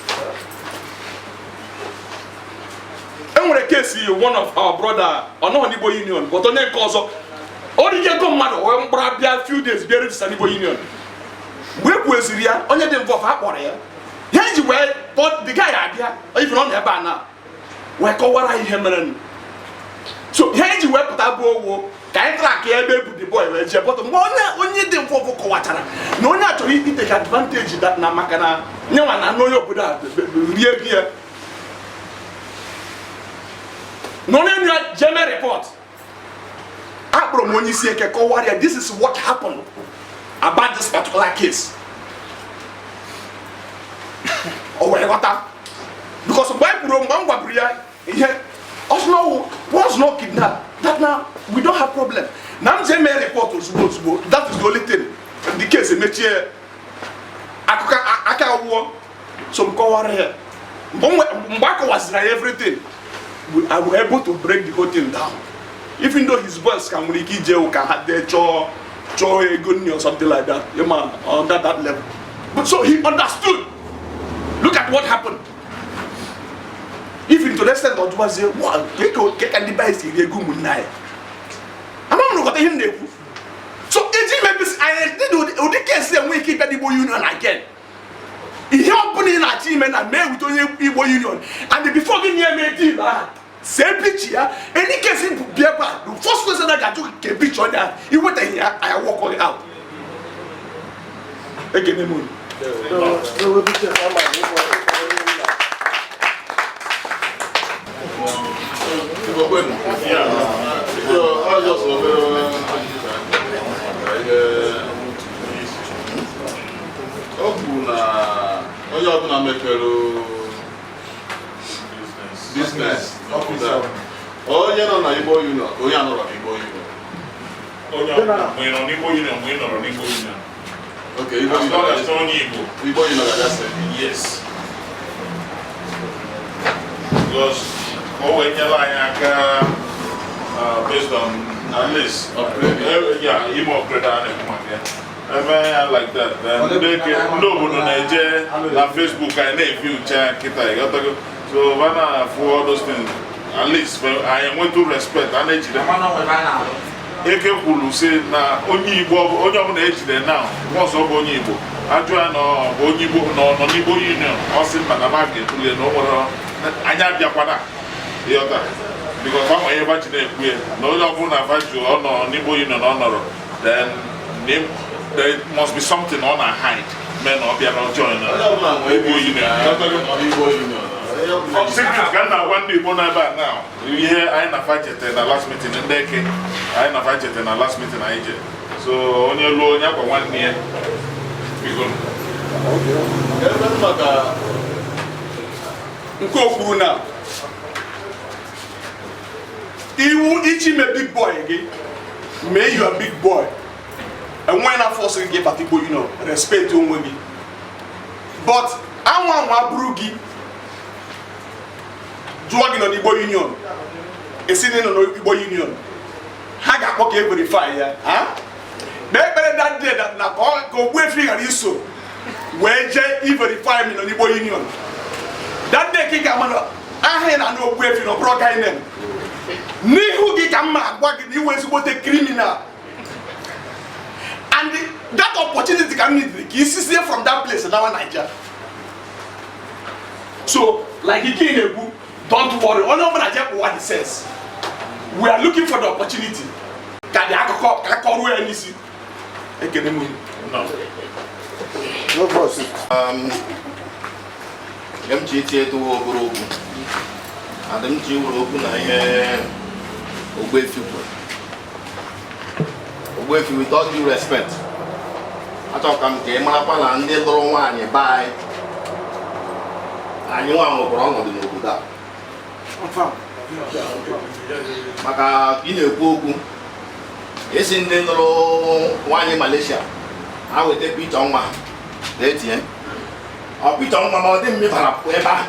Enwere case one of our brother, ọ nọghị n'Igbo Union, but onye nke ọzọ o rige ego mmadụ wee mkpụrụ abịa few days bịa register n'Igbo Union. Mgbe e kwueziri ya, onye dị involved, a kpọrọ ya, ya iji wee kpọ the guy abịa, even ọ nọ ebe a na wee kọwara ihe mere. So ihe eji wee pụta bụ owo ka anyị track ya ebe ebu the boy wee jee. But mgbe onye dị involved kọwachara na onye a chọrọ itake advantage that na maka na nyenwa na onye obodo a rie ego ya na onye ya jeme report, akpọrọ m onye isi eke kọwara ya, this is what happened about this particular case. O wee ghọta, because mgbe anyị kwuru, mgbe m gwaburu ya ihe ọsọ was not kidnap that now we don't have problem na m jee mee report ozugbo ozugbo. That is the only thing, the case emechie, akụkọ aka awụọ. So m kọwara ya, mgbe a kọwaziri ya everything, I were able to break the whole thing down, even though his boys ka nwere ike ije ụka ha dee chọọ chọọ ego nni or something like that, ịma under that level. But so he understood. Look at what happened. Even to the extent ọ jụwazie ka ndị be anyị si eri ego ụmụnne anyị. Ama m nụkọta ihe m na-ekwu. So iji mebisi anyị dị ụdị case enwe ike ịbịa n'Igbo Union again, ihe ọbụla ị na-achọ ime na mee wute onye Igbo Union, and before gị nye eme deal ahụ, see picture ya. Any case bịa ebe a, the first question a ga-ajụ gị ka picture onye ahụ, iwetaghị ya, anyị work it out. Ekene m unu. Ewe picture ama na ịkpọ onye nna. Igbo kwenu. Biko, ọ just obere ajụjụ ka anyị maka ihe o kwuru na onye ọbụla mepere business n'obodo a, onye nọ na Igbo Union, onye anọrọ n'Igbo Union. Onye ọbụla, mgbe ị nọ n'Igbo Union, mgbe ị nọrọ n'Igbo Union. Okay, Igbo As long as Union. onye Igbo. Igbo Union ga-abịa sị. Yes. Because ka o wee nyere anyị aka based on at least Upgrade. Yeah, ime upgrade a na-ekwu maka ya. Eme ya like that, then ndị obodo na-eje na Facebook anyị na-evi uche ya nkịta, ịghọtago? So ba na-afụ all those things, at least anyị enwetu respect a na-ejide. Eke kwuru sị na onye Igbo onye ọbụla ejide na ọzọ bụ onye Igbo, ajụ ya na ọ bụ onye Igbo na ọ nọ n'Igbo Union, ọ sị mba, na ba ga-etulie na o nwere anyị abịakwana, ịghọta? Because fa ma ihe fa ji na-ekwu ya na onye ọbụla fa jụ ọ nọ n'Igbo Union ọ nọrọ, then there must be something ọ na-hide mee na ọ bịara join Onye ọbụla nwere Igbo Union. Igbo Union. Secret ka m na-agwa ndị Igbo n'ebe a now, ihe anyị na fa jete na last meeting, ndị eke anyị na fa jete na last meeting anyị je. So onye lụọ onye akwa nwanne ya, biko. Ebe maka Nke o kwuru na iwu iji mee big boy gị, mee your big boy, enweghị na force gị ga-ịbata Igbo Union. Respect onwe gị, but anwa anwa bụrụ gị jụọ gị nọ n'Igbo Union, esi na ị nọ n'Igbo Union, ha ga-akpọ ka e verify ya. Ha kpee ekpere that day that na ka Ogbuefi ghara iso wee jee i verify m nọ n'Igbo Union. That day ka ị ga-ama na aha ị na-anụ Ogbuefi na ọ bụrụ guy name n'ihu gị, ka m ma agwa gị na iwe ezigbote criminal. And that opportunity ka m need ka isizie from that place nawa Naija. So like ike ị na-ekwu, don't worry, onye ọbụla jee kpụwa the sense. We are looking for the opportunity ka dị akụkọ ka akọruo ya n'isi. Ekene m unu. No. No boss. Nke m ji iti etuwo obere okwu adị m ji were okwu na ihe Ogbuefi kwuru. Ogbuefi, with all due respect, achọrọ ka m ka ị marakwa na ndị lụrụ nwaanyị be anyị, anyị nwa nwekwara ọnọdụ n'obodo a, maka ị na-ekwu okwu esi ndị lụrụ nwaanyị Malaysia ha weta picture nwa ha na-etinye ọ picture nwa, ma ọ dị mmịbara pụọ ebe ahụ.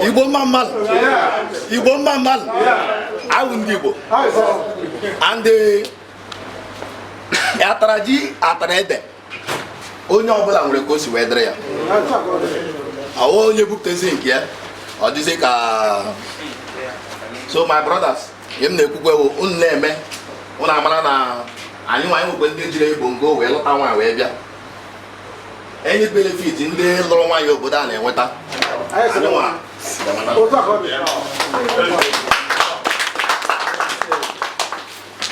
Igbo mma mmadụ, Igbo mma mmadụ, awụ ndị Igbo and atara ji atara ede, onye ọbụla nwere ka o si wee dịrị ya. Ọwụ onye bupụtazi nke ya, ọ dịzi ka. So my brothers, ihe m na-ekwukwe bụ unu na-eme, unu amara na anyị nwa anyị nwekwe ndị jiri bongo wee lụta nwaanyị wee bịa enyi benefit ndị lụrụ nwaanyị obodo a na-enweta, anyị nwa ga-enweta.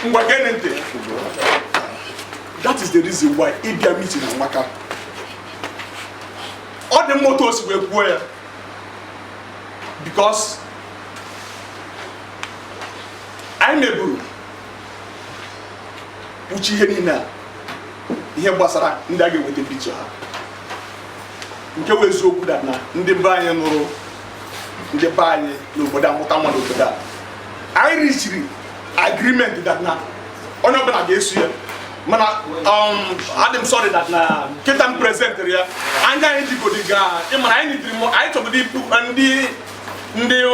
Ngwa, gee ntị. That is the reason why ịbịa meeting amaka. Ọ dị mma otu o si wee kwuo ya, because anyị meburu uche ihe niile a, ihe gbasara ndị a ga-eweta picture ha, nke wụ eziokwu da na ndị be anyị nụrụ, ndị be anyị n'obodo a mụta nwa n'obodo a, anyị richiri agreement that na onye ọbụla ga-eso ya. Mana adị m sorry that na kịta m presentịrị ya anya anyị jigodi ga ịmara anyị nidiri m anyị chọgodo ipu ndị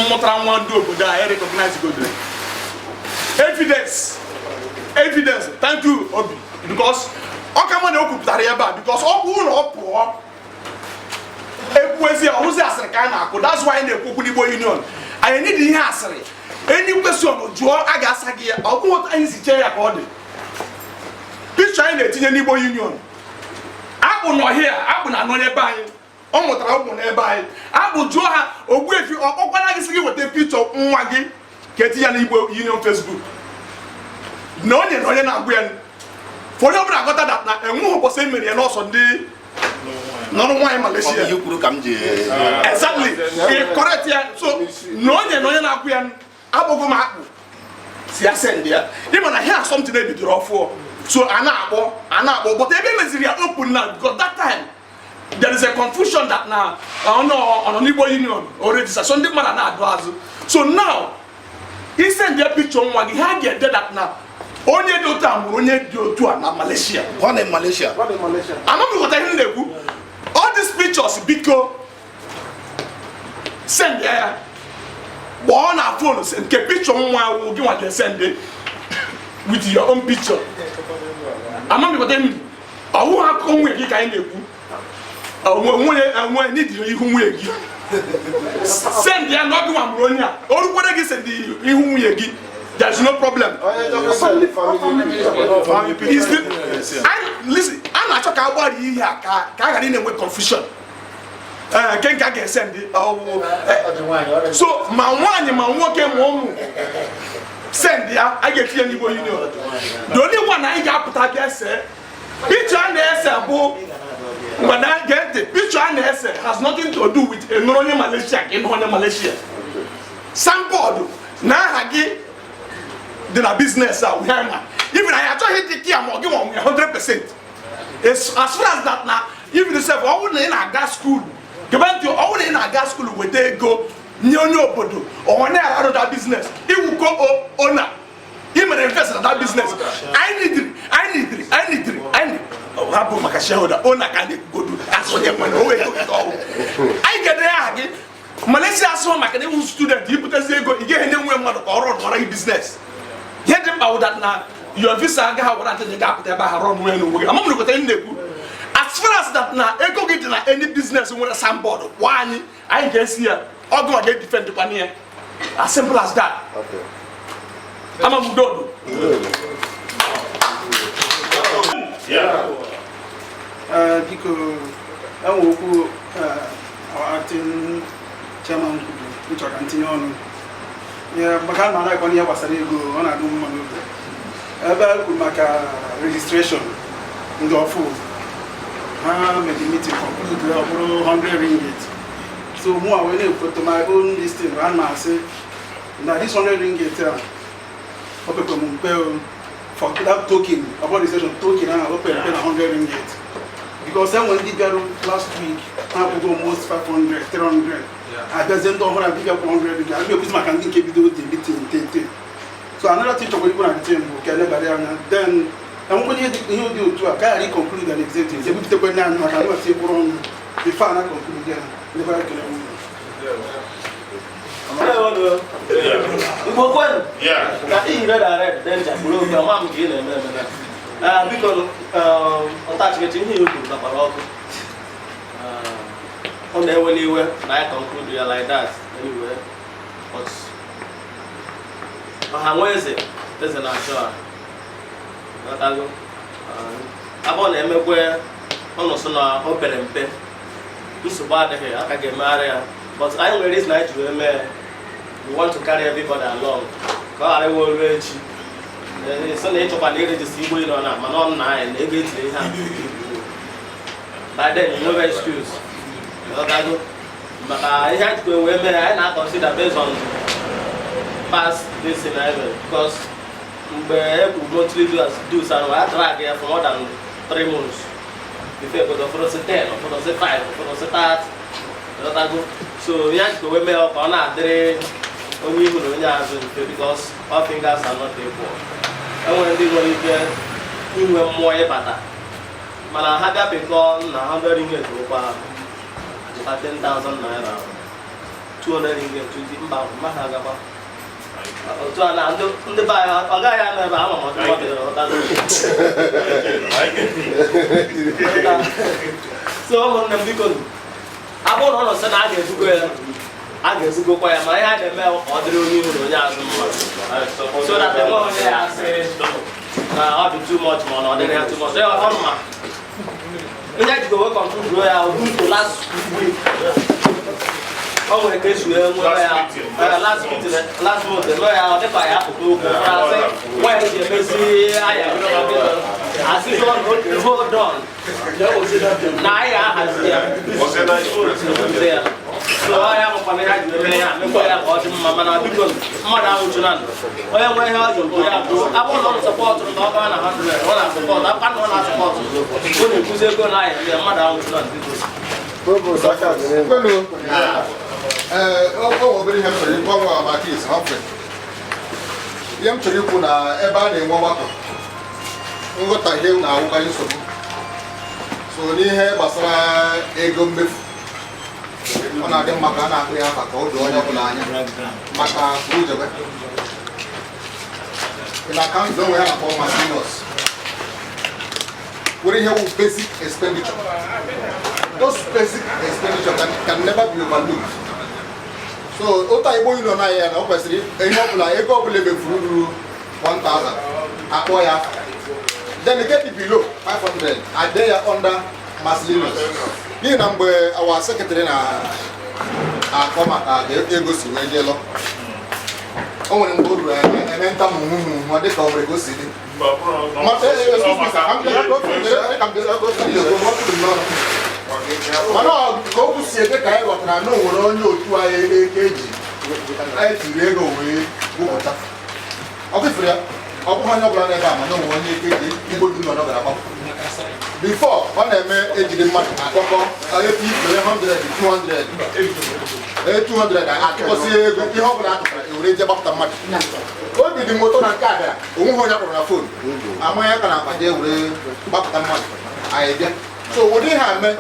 mụtara nwa ndị obodo a recognize godiri evidence, evidence. Thank you, Obi, because ọ ka mma na o kwupụtara ya ebe a, because ọ bụrụ na ọ pụọ ekwuezi ọrụzi asịrị ka a na-akụ. That's why anyị na-ekwu okwu n'Igbo Union. Anyị need ihe asịrị. Any question jụọ, a ga-asa gị ya. Ọ bụghị otu anyị si chee ya ka ọ dị. Picture anyị na-etinye n'Igbo Union, akpụ n'ọhịa, akpụ na anọ n'ebe anyị, ọ mụtara ụmụ n'ebe anyị. Akpụ jụọ ha, Ogbuefi ọ kpọkwara gị sị gị weta picture nwa gị ka etinye ya n'Igbo Union Facebook, na onye na-agụ ya for onye ọbụla aghọta that na enweghị ụbọchị e mere ya n'ọsọ ndị nọrọ nwaanyị Ọ bụ Malaysia. ihe kwuru ka m ji. Exactly, ị correct ya. So na onye na-akwụ ya akpọgo m akpụ si ya send ya. Ịma na here something ebidoro ọfụọ, so a na-akpọ, but ebe emeziri ya open now, because that time there is a confusion that na ọ nọ n'Igbo Union o register, so ndị mmadụ na-adụ azụ. So now i send ya picture nwa gị, ha ga-ede that na onye dị otu a mụrụ onye dị otu a na Malaysia. Born in Malaysia. Amaghị m ghọta ihe m na-ekwu. All these pictures, biko send ya, kpọọ na phone nke picture nwa awụ gị nwa ga-esend with your own picture. Amaghị m ghọta ihe m ọwụ akụkọ nwunye gị ka anyị na-ekwu. Nwunye enwe n'idiri ihu nwunye gị, send ya na ọ gị nwa mụrụ onye a. O rukwere gị, send ihu nwunye gị, there is no problem. Onye chọkwa send family picture. Listen, a na-achọ ka a gbarie ihe a ka a ghara ị na-enwe confusion. Ee, nke a ga-ese ndị ọwụ so ma nwaanyị ma nwoke ma ụmụ, send ya, a ga-etinye n'Igbo Union. The only one anyị ga-apụta bịa see picture a na-ese bụ mgbe na gee ntị, picture a na-ese has nothing to do with ịnụrụ onye Malaysia ka ịnụ onye Malaysia. Signboard na aha gị dị na business a wee ma even anyị achọghị dị ka ya ma ọ gị nwa nwe 100%, as far as that na even sef, ọ bụrụ na ị na-aga school, gebe ntị, ọ bụrụ na ị na-aga school weta ego nye onye obodo, ọ na-arụ that business, iwuko owner, ị mere invest na that business. Anyị nidiri, anyị nidiri, anyị nidiri, anyị hapụ maka shareholder, owner ka anyị godu asụ onye nwere o ego gị ka ọ bụ. Anyị ga-ede aha gị Malaysia asụ maka na iwu student ibutezi ego, ị gaghị enye nwe mmadụ ka ọ rụọ ọrụ gị business. Ihe dị mkpa wụ that na your visa agaghị awara ntị ga-apụta ebe ahụ rụọ nwe n'onwe gị. Ama m na m na-ekwu, as far as that na ego gị dị na any business nwere signboard, kwa anyị, anyị ga-esi ya ọgụ a ga-edefend kwana ya, as simple as that. Ama m udodo. Ee, biko, enwe okwu our acting chairman kwuru m chọrọ ka m tinye ọnụ ya, maka a na-anakwa n'ihe gbasara ego, ọ na-adị mma n'obi. Ebe e kwuru maka registration ndị ọfụ, ha mere meeting, conclude, ọ bụrụ 100 ringgit. So mụ a wee na-ekwoto my own listing, a na-asị na this 100 ringgit a, o pekwe m mpe o, for that token about registration token ahụ, o pere mpe na 100 ringgit, because enwe ndị bịarụ last week ha akwụgo almost 500, 300. Abịazie ndị ọhụrụ abịa kwụ 100 ringgit. Abịa ekwuzi maka ndị nke bido the meeting tete. So another thing chọkwara ikwu na the team bụ ka elebara ya anya, then enwekwa ihe dị otu a ka a ghara i conclude an executive ebuputekwa ndị anyị maka ndị ọtị kwụrụ ọnụ before a na conclude ya. Ndị bara ekele m. Igbo kwenu! Na iyi red and red danger bụrụ oge ọma m ka ị na-eme eme na. Biko, ọtachịkịchị ihe ya kwuru dakwara ọkụ. Ọ na-eweli iwe na anyị conclude ya like that anyway, but ọha nwa eze eze na-achọ ha ghọtago. Abụ na-emekwe ọnụ sị na o pere mpe, nsogbu adịghị, aka ga-emegharị ya, but anyị nwere reason anyị ji wee mee. We want to carry everybody along ka ọ ghara iwe olu echi. Sị na ịchọkwa na iregister Igbo Union na mana ọ nna anyị na ego etiri ihe a, by then you no excuse, ghọtago. Maka ihe anyị jikwa wee mee, anyị na-consider based on past this thing anyị mere, because mgbe e kwuru monthly dues ahụ, a drag ya for more than 3 months before egodo. Ụfọdụ sị 10, ụfọdụ sị 5, ụfọdụ sị 30, ghọtago. So ihe anyị jikwa wee mee ka ọ na-adịrị onye ihu na onye azụ mfe, because all fingers are not equal. Enwere ndị nwere ike inwe mmụọ ịbata, mana ha bịa pịkọọ na 100 ringgit bụkwa 10,000 naira, 200 ringgit 20, mba mma ha agakwa otu a na ndị be anyị ọ gaghị anọ ebe a ama m ọdịmma bidoro, ghọtago. So ụmụnne m, biko, abụrụ na ọ nọ sị na a ga-ebugo ya, a ga-ebugokwa ya, ma ihe a na-eme bụ ka ọ dịrị onye ihu na onye azụ mma, so that enweghị onye ya asị na ọ dị too much ma ọ na ọ dịrị ya too much. Ọ mma onye jikwa wee conclude ya to last week, o nwere ka esi wee nwee ya last meeting, last month eme ya, ọ dịka ya apụta okwu ụfọdụ asị nwaanyị ji emezi aya asị hold on na anyị ahazi ya. So ọ ya nwekwana ya ji eme ya mekwa ya ka ọ dị mma, mana biko, mmadụ anwụchuna onye nwe ihe ọ ji okwu ya bụ abụrụ na ọ supportụrụ na ọ gaa na 100, ọ na-asupport aka na ọ na-asupport, ọ na-ekwuzi ego na aya eme mmadụ anwụchuna, biko. Provost aka dị n'elu. Kwenu, ee, o nwere obere ihe m chọrọ ikwu ọnwa maka isi Humphrey. Ihe m chọrọ ikwu na ebe a na-enwe ọgbakọ, nghọtahie na-awụkarị nsogbu. So n'ihe gbasara ego mmefu, ọ na-adị mma ka a na-akpụ ya afa ka o doo onye ọbụla anya maka ujebe. Na akaụntụ onwe ya na-akpọ miscellaneous, were ihe wụ basic expenditure. Those basic expenditure can never be overlooked. So otu Igbo Union anyị ya na ọ kwesịrị ihe ọbụla, ego ọbụla emefuru ruru 1000, akpọ ya. Then nke dị below 500, ade ya under miscellaneous, n'ihi na mgbe our secretary na-akọ maka ka ego si wee jee lọ, o nwere mgbe o ruru anyị eme ntamu ọ dịka o nwere ka o si dị. Mana ka okwu si ede ka anyị ghọtara na o nwere onye otu anyị eke eji anyị tiri ego wee gwupụta ọ kwefere ya. Ọ bụghị onye ọbụla n'ebe a, mana o nwere onye eke eji Igbo Union gara gbapụ. Before ọ na-eme ejide mmadụ akpọkọ etu ifere 100, 200, 200, atụkọsị ego, ihe ọ bụla atụtara ewere je gbapụta mmadụ. Obi dị m ụtọ na nke a bịara, onweghị onye akpọrọ na phone amanya ka na akpa jee were gbapụta mmadụ anyị bịa. So ụdị ihe a mee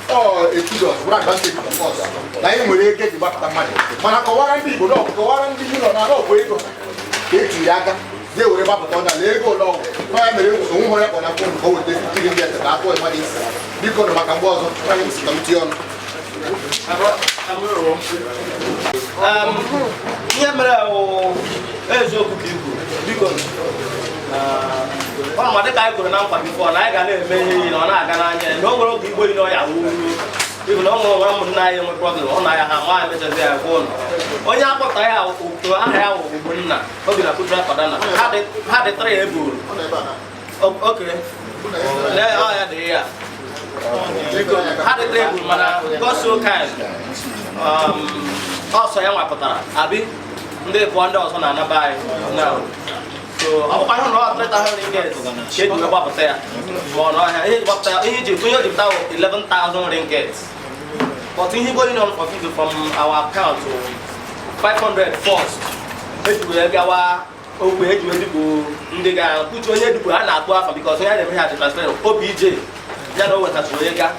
ọ etudọs bụrụ advantage of us na anyị nwere ego eji gbapụta mmadụ. Mana kọwara ndị Igbo na kọwara ndị union na ọ bụ ego ka etiri aka jee were gbapụta ọnya na ego ụlọ ọgwụ na ya mere onweghị onye kpọrọ na phone ka o weta tiri ndị ete ka atụọ mmadụ isi. Biko nụ, maka mgbe ọzọ anyị m si ka m tinye ọnụ. Ihe mere wụ eziokwu ka ikwu. Biko, ọ ma dịka anyị kwuru na nkwa before na anyị ga na-eme ihe na ọ na-aga n'anya ya na o nwere oge Igbo Union ya wuru ibu na ọ nwere nwere ụmụnne anyị nwe problem ọ na ya ha ma emechazi ya gwa ụnụ onye akpọta ya okwu aha ya wụ Ogbonna obi na Putra Padana ha dị three eburu oke lee ọ ya dị ya. Biko, ha dị three eburu, mana God so kind, ọsọ ya nwapụtara abi ndị pụọ ndị ọzọ na-anaba anyị now. So ọ bụkwa ihe na ọ 3000 ringgit ka eji wee gbapụta ya, ma ọ n'ọhịa ihe eji gbapụta ya, ihe eji ihe o ji pụta bụ 11,000 ringgit. But ihe Igbo Union forfeit from our account wụ 500 first eji wee gawa ogbe eji wee dupụ ndị ga kwuchi onye dupụ ha na-akpụ afa, because onye a na-eme ha dị transfer OBJ ya na o wetachara onye ga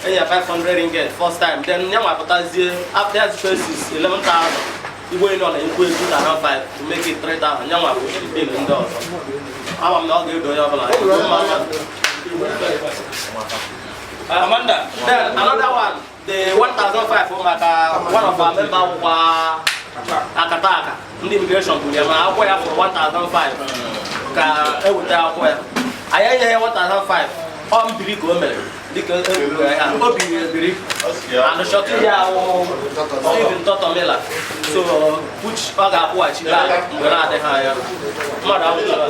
enye ya 500 ringgit first time. Then ya nwapụtazie after ya expenses 11,000, Igbo Union na-ekwu 2,500 to make it 3,000. Ya nwa bụ bill ndị ọzọ. Ama m na ọ ga-edo onye ọbụla. Amanda, then another one, the 1,500 maka one of our member wụkwa akata aka ndị immigration buru ya, mana akwụkwọ ya fụrụ 1,500 ka eweta akwụkwọ ya. Anyị enyeghị ya 1,500, ọ mbiri ka o mere dịka egburu ya, o biri ebiri and short ya wụ Steven Totomila, so which ọ ga-akwụghachi back mgbe na-adịghị anya mmadụ anwụchara.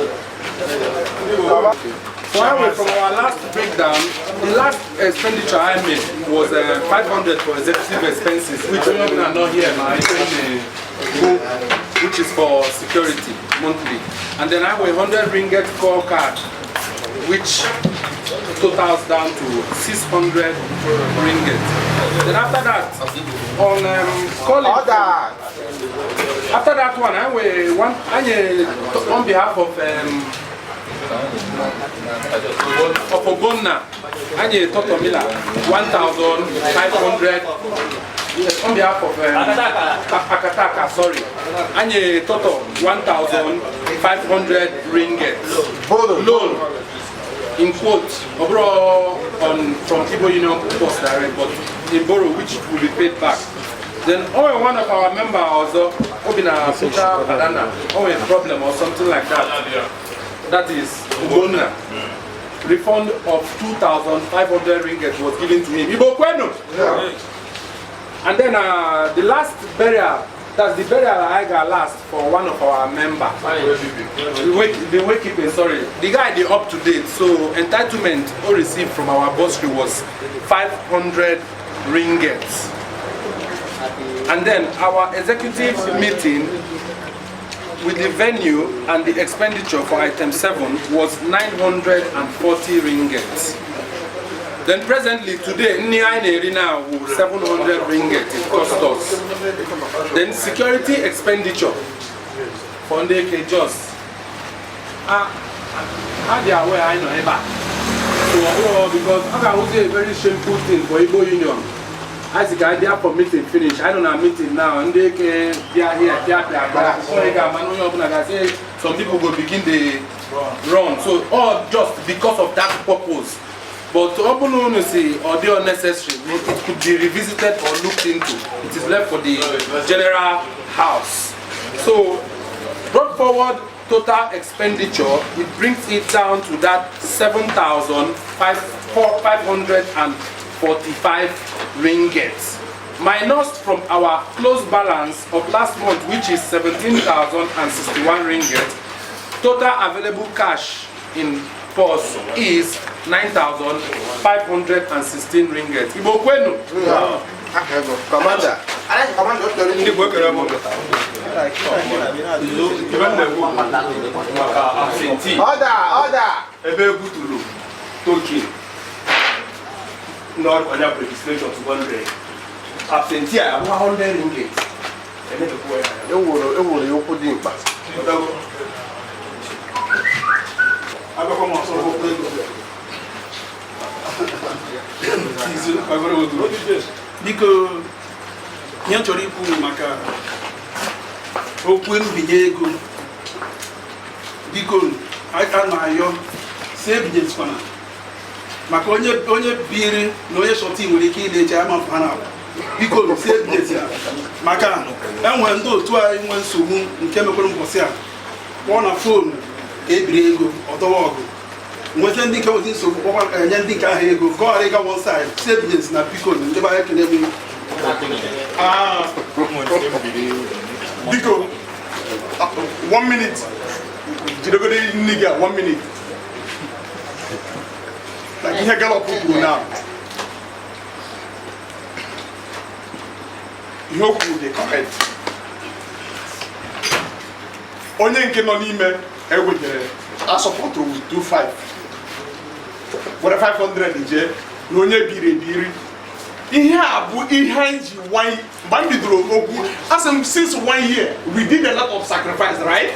So anyway, from our last breakdown, the last expenditure I made was 500 for executive expenses, which we are not here now, which is for security monthly. And then I have 100 ringgit call card, which totals down to 600 ringgit. Then after that, on calling. After that one, I will one I on behalf of Ogonna, anyị Totomila 1,500. Yes, on behalf of Akataka, sorry, anyị Toto 1,500 ringgit loan in quote, overall on from Igbo Union Post Direct, but in borrow, which will be paid back. Then oh, one of our member also Obina Putra Padana, oh, a problem or something like that. That is Ogonna. Refund of 2,500 ringgit was given to him. Igbo Kwenu! And then the last burial, that's the burial I got last for one of our member. The wakekeeping, sorry. The guy, the up to date, so entitlement or received from our bursary was 500 ringgit. And then our executive meeting with the venue and the expenditure for item 7 was 940 ringgit. Then presently today, nni anyị na-eri now 700 ringgit it cost us. Then security expenditure for ndị eke just ha dị aware anyị nọ ebe a. So ọ bụrụ because ọ ga-awụzi a very shameful thing for Igbo Union. Anyị sị ka anyị bịa for meeting finish, anyị nọ na meeting now, ndị eke bịa here pịa pịa pịa. Onye ga-ama na onye ọbụla ga-asị some people go begin dey run. So all just because of that purpose. But ọ bụrụ unu si ọ dị unnecessary, it could be revisited or looked into. It is left for the general house. So brought forward total expenditure, it brings it down to that 7,545 ringgit. Minus from our close balance of last month, which is 17,061 ringgit, total available cash in purse is 9,516 ringgit. Igbo kwenu? Commander. Ndị Igbo ekere m. Ibe m na-ekwu bụ maka absentee. Order, order. Ebe ebuturu token n'ọnya bụ registration 200, absentee a abụghị 100 ringgit. Emebekwa ya anya. Ewuru ya okwu dị mkpa. Abịakwa m ọzọ okwu ego. Biko, ihe m chọrọ ikwu maka okwu mbinye ego, biko, a na-ayọ si ebinyezikwana maka onye onye biri na onye surety nwere ike ile eche ama ha na biko, si ebinyezi ya maka enwere ndị otu anyị nwee nsogbu nke mekwere mbọsị a kpọọ na phone ka ebiri ego ọdọwa ọgụ nweta ndị nke nweta nsogbu, kpọkwa enye ndị nke ahụ ego ka ọ ghara ịga one side. Si ebinyezi na biko, ndị be anyị, ekele m. Ah, biko, one minute, jidegode nne gị a, one minute. Like ihe Gallup kwuru na ihe o kwuru dị correct. Onye nke nọ n'ime ewejere asọpọtụrụ with 25 were 500 jee na onye biri ebiri. Ihe a bụ ihe anyị ji one mgbe m bidoro okwu, asị m since one year we did a lot of sacrifice, right?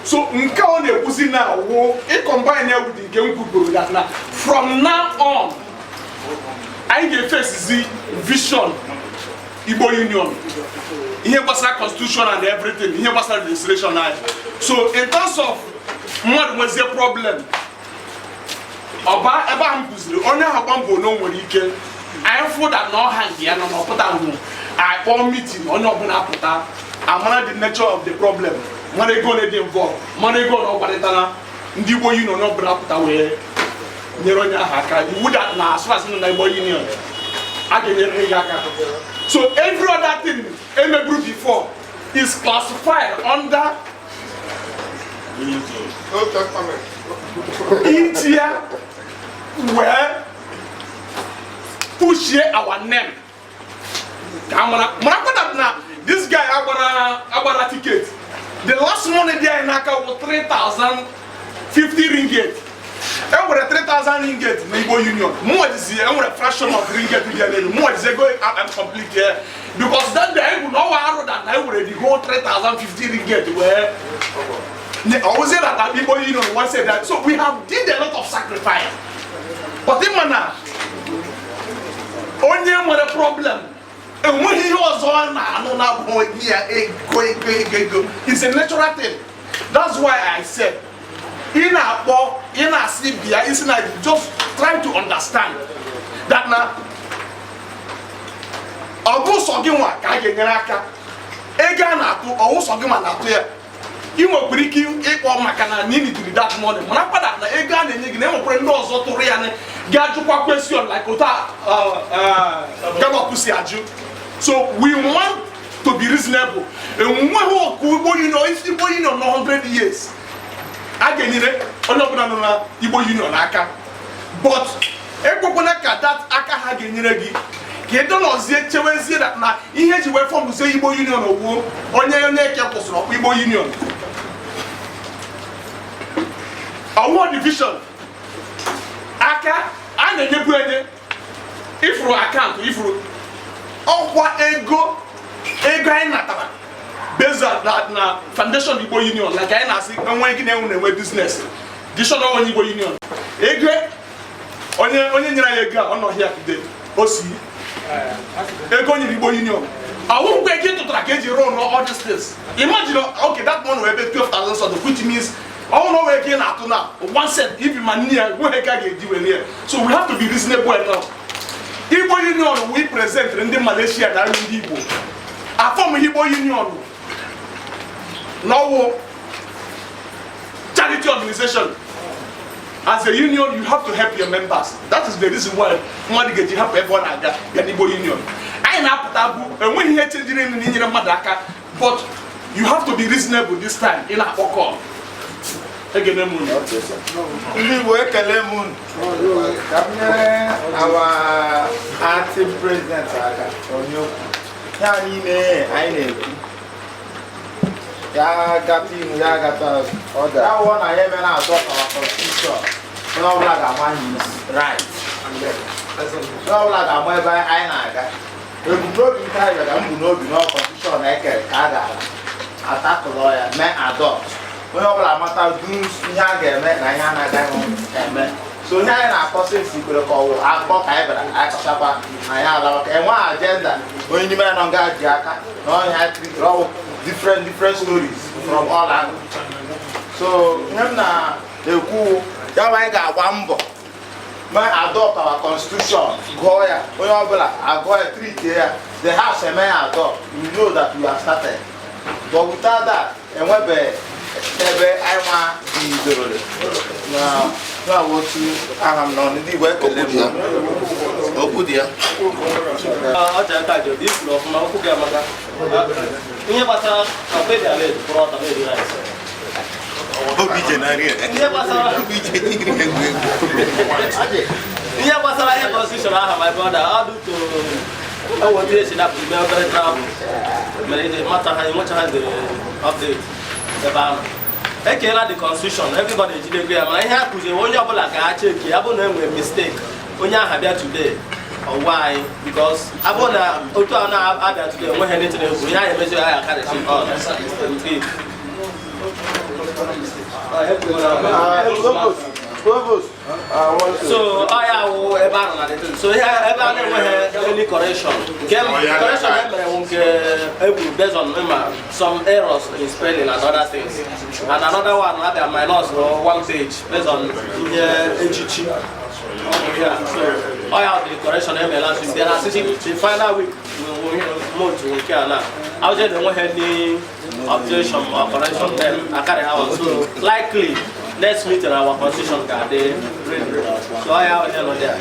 So nke ọ na-ekwuzi na wụ ịcombine ya with nke m kwuburu that na from now on anyị ga-efesizi vision Igbo Union, ihe gbasara constitution and everything, ihe gbasara legislation anyị. So in terms of mmadụ nwezie problem ọba ebe ahụ m kụziri onye ahụ gba mbọ na o nwere ike anyị fụda na ọha nke ya nọ n'ọpụta nwụ, anyị kpọọ meeting, onye ọbụla apụta, amara the nature of the problem, mara ego ole dị involved, mara ego na ọ gbarịtara ndị Igbo Union, onye ọbụla apụta wee nyere onye ahụ aka. Iwu that na as far as nọ na Igbo Union, a ga-enyere gị aka. So every other thing emeburu before is classified under Old Testament. Iji ya wee pushie our name ka mara marakwa that na this guy agbara ticket, the last money dị anyị n'aka wụ 3050 ringgit. E nwere 3000 ringgit na Igbo Union, mụnwa jizi e nwere fraction of ringgit dị ya n'elu, mụnwa jizi ego am complete here because that day anyị bụ na ọwa arụ that na e nwere the whole 3050 ringgit wee ọwụzie that Igbo Union once said that. So we have did a lot of sacrifice, but ịma na onye nwere problem enweghị ihe ọzọ ọ na-anụ na-abụghị ya ego, ego, ego, ego. It's a natural thing. That's why I said ị na-akpọ, ị na-asị bịa isi na just try to understand that na ọ bụ sọ gị nwa ka a ga-enyere aka. Ego a na-atụ, ọwụ sọ gị nwa na-atụ ya. Ị nwekwara ike ịkpọ maka na nidiri that money, mana kwada na ego a na-enye gị na enwekwara ndị ọzọ tụrụ ya ga-ajụkwa question like otu Gallup si ajụ. So we want to be reasonable. Enweghị okwu Igbo Union, Igbo Union nọ 100 years, a ga-enyere onye ọbụla nọ na Igbo Union aka, but ekwekwana ka that aka ha ga-enyere gị ka ị dọnọzie chewezie na ihe eji wee formụzie Igbo Union owuo onye onye eke kwụsịrị ọkpụ Igbo Union ọwụwa division. Aka a na-enyebu enye ifuru akaụntụ ifuru ọkwa ego ego anyị natara based on that na foundation Igbo Union, like anyị na-asị enwe gị na-enwe na-enwe business dishon onye Igbo Union ego onye onye nyere anyị ego a ọ nọ here today, o si ego o nyere Igbo Union ọwụ mgbe ego ị tụtara ka eji run all these things. Imagine, okay, that money wee be 12,000 something, which means Ọnwụ na onwe ego ị na-atụ na 1 cent ibi ma nne ya nweghị ego a ga-eji were ya. So we have to be reasonable enough. Igbo Union, we present ndị Malaysia na ndị Igbo afọm Igbo Union n'ọwụ charity organization. As a union, you have to help your members. That is the reason why mmadụ ga-eji hapụ ebe ọ na-aga bịa n'Igbo Union. Anyị na-apụta bụ enweghị ihe chenjiri na inyere mmadụ aka, but you have to be reasonable this time. Ị na-akpọ call. Egene m unu. Ndị Igbo, ekele m unu. Ka m nyere our acting president aka. Onye okwu ya niile anyị na-ekwu, ya gata ihu, ya gata azụ, ya wụọ na ya eme na adopt our constitution, onye ọbụla ga-ama his right, onye ọbụla ga-ama ebe anyị na-aga. Ebumnobi nke anyị bịara mbụ n'obi na constitution ekere ka a gara atakụlọ ya mee adopt, onye ọbụla amata dus ihe a ga-eme na ihe a na-agaghị eme. So ihe anyị na-akọsị esi kwere ka ọwụ akpọ ka anyị bịara, anyị kọchakwa anyị alawa, ka enwe agenda onye n'ime ya nọ nga ji aka na ọhịa tiri ọwụ different different stories from all angles. So ihe m na-ekwu ya bụ, anyị ga-agba mbọ mee adopt our constitution, gụọ ya, onye ọbụla agụọ ya, treat ya, the house eme ya adopt, we know that we have started. But without that, enwebeghị ebe anyị nwa bidoro na na otu aha m nọ. Ndị Igbo, ekele m. Okwu dị ya. Ọ ji aka ji obi ifuru ọfụma. Okwu gị amaka. Ihe gbasara ọkpedi ala eji kwụrụ ọtọ na-eri rice. Obi je na rie. Ihe gbasara Obi je n'iri egwu egwu. Ihe gbasara ihe constitution ahụ, my brother, ọ dị to otu esi dapụ ime obere travel mere iji mata ha, enwecha ha the update ebe ahụ. Ekeela the constitution, everybody ejidego ya, mana ihe a kụziri onye ọbụla ka ha cheki ya bụ na enwere mistake, onye ahụ abịa today ọwụwa anyị, because abụrụ na otu a na-abịa today, enweghị anything egwu ihe anyị emezi anyị akarịsị on with it. Provost, I want to. So ọ ya wụ ebe ahụ na the thing. So ihe ebe a na-enweghị any correction, nke correction e mere wụ nke e kwuru based on ma some errors in spelling and other things, and another one abịa minus one page based on ihe echichi. Ọ bụ ihe a. So ọ ya the correction e mere last week. Then asịsị the final week month nke a na awụje na enweghị any objection or correction, then I carry out. So likely next meeting, our constitution ga-adị ready. So ọ ya onye nọ there.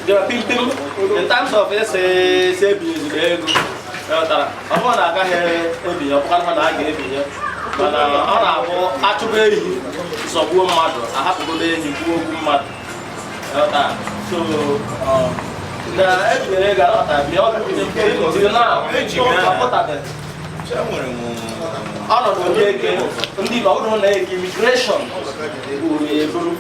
There are pim pim in terms of ese ese ebinyeziri ego, ghọtara? Ọ bụrụ na agaghị ebinye, ọ bụkwa na a ga-ebinye, mana ọ na-abụ achụba ehi zọgbuo mmadụ, ahapụgodo ehi gbuo ogbu mmadụ, ghọtara? So na ebinyere ego, aghọtara bịa, ọ dị na ọ pụtabeghị ọnọdụ ndị eke ndị ọ bụrụ na eke immigration buru ya eburu,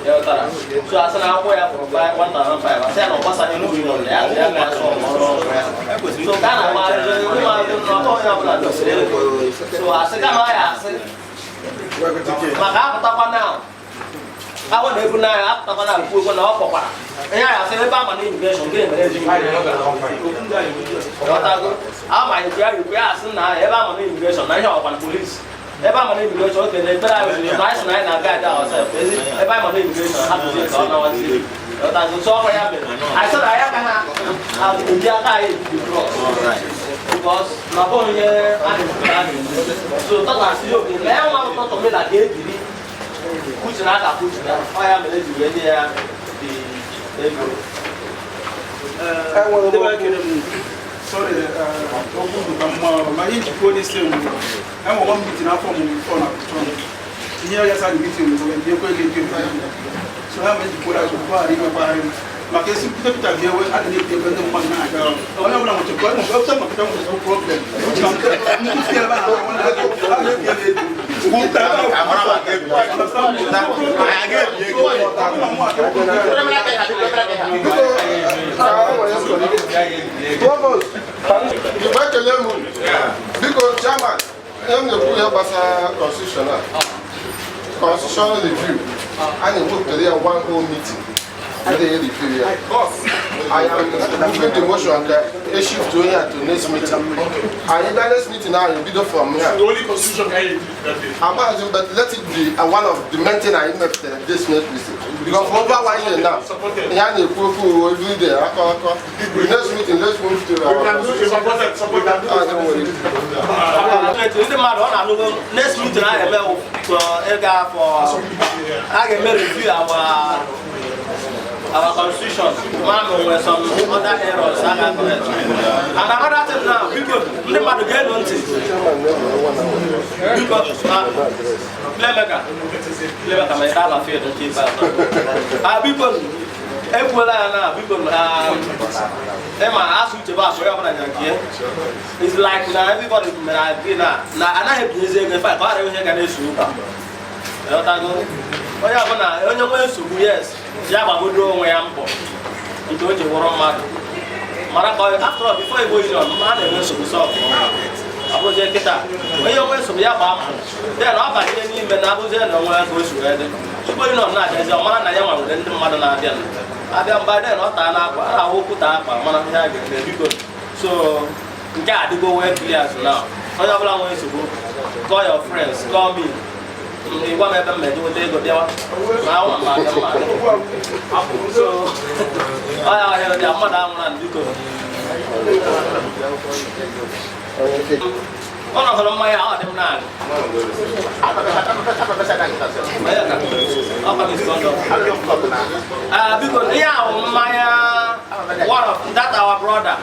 ghọtara? So asị na akwụkwọ ya kwụrụ 1005, asị ya na ọ gbasaghị n'uru nọ ya ya na-asọ ọrụ ọrụ. So ka a na-agba ụmụazị na ọtọ onye ọbụla dosiri ego. So asị kama ya asị maka apụtakwa na awọ na-ebu n'anya, apụtakwa na ekwu okwu na ọ kpọkwara ihe a, asị ebe ama na immigration, gịnị mere eji ghọtago ama ekwu ya ekwu ya, asị na ebe ama na immigration na ihe ọkwa na police, ebe ama na immigration oke na ekpere anyị na anyị sị na anyị na-aga aja ourselves ezi ebe ama na immigration hapụzie ka ọ nawazie, ghọtago? So ọkwa ya mere anyị sị na anyị agaghị eji aka anyị eji cross, because na ọ bụghị ihe a na-ekwu ka a na-eme. So tọta asị ya oge na ya nwa tọtọ mela ka ebiri uche na aka uche ya, ọ ya mere eji wee nye ya the ego. Ndị be ekele m. Sorry, okwu bụ ka mma ma ihe njikwa onye isi enwe enwe one meeting afọ m before na Patron ihe ya sa meeting bụ ndị ekwe ego ego. So ha mere njikwa ya okwu ghara imekwa anyị maka esi Peter Peter ga-ewe a na-ebi ebe ndị mmadụ na-aga, onye ọbụla nwechekwa enwe ebe maka nwechekwa problem ndị ebe ahụ a na-ebi ebe ego. Provost, Igbo, ekele m. Biko, chairman, ihe m na-ekwu ihe gbasara constitution a, constitutional review, a na-ewepụtara ya one whole meeting ndị ya review ya. I am moving the motion ka e shift onye a to next meeting. Anyị bịa next meeting ahụ, bido from here. The only constitution ka anyị that day. Amaghịzi m, but let it be one of the main thing anyị mepụtara this next meeting. Because for over one year now, ihe a na-ekwu okwu every day, akọ akọ. The next meeting, let's move to our Supported, supported. Ah, don't worry. Ndị mmadụ ọ na-anụgo, next meeting a ga-eme wụ ịga for a ga-eme review our constitution, mara ma o nwere some other errors a ga-correct. And another thing now, biko, ndị mmadụ ga-enu ntị, biko. Playmaker, playmaker, ma ị ala field nke ikpeazụ a, biko, ekwuola ya na, biko, ịma asụ uche bụ asụ onye ọbụla nya nke ya. It's like na everybody mere agree na anaghị ebinyezi ego ife a ka ọ ghara ihe ga na-eso ụka. Ịghọtago? Onye ọbụla, onye nwee nsogbu, yes, ya gbagodo onwe ya mbọ nke o ji wụrụ mmadụ mara ka after all, before Igbo Union a na-enwe nsogbu sọ ọ bụzie kịta, onye nwee nsogbu ya gbaa mbọ, then ọ banye n'ime na abụzie na onwe ya ka o si wee dị. Igbo Union na-abịazi, ọ mara na ya nwere ndị mmadụ na-abịa abịa mba, then ọ taa n'akwa a na-ahụ okwu taa akwa mara ihe a ga-eme. Biko, so nke a adịgo wee clear now. Onye ọbụla nwere nsogbu, call your friends, call me, ịgwa m ebe m meje nweta ego bịawa ma anwa ma abịa mma. So ọ ya ọhịa dị mmadụ anwụra. Biko, ọ nọhụrụ mmanya ọ dị m naanị. Ọ biko, ihe ahụ mmanya, one of that our brother,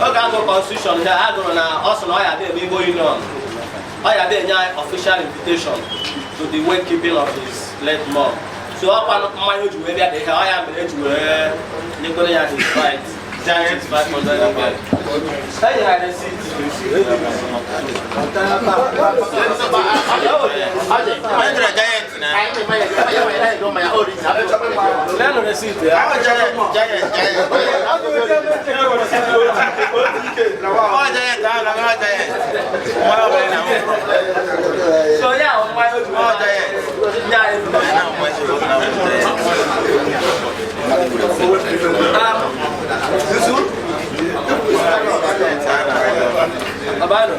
oge agụ constitution ya a gụrụ na ọ sị na ọ ya abịa eme Igbo Union, ọ ya abịa enye anyị official invitation to the wake keeping of his late mom. So ọkwa mmanya o ji wee bịa dị ihe ọ ya mere eji wee nyekwere ya his right giant 500 naira. Enye ya receipt. Lẹ́nu receipt ya. So yeah, mmanya o ji wee nye anyị. Zuzu? Abano.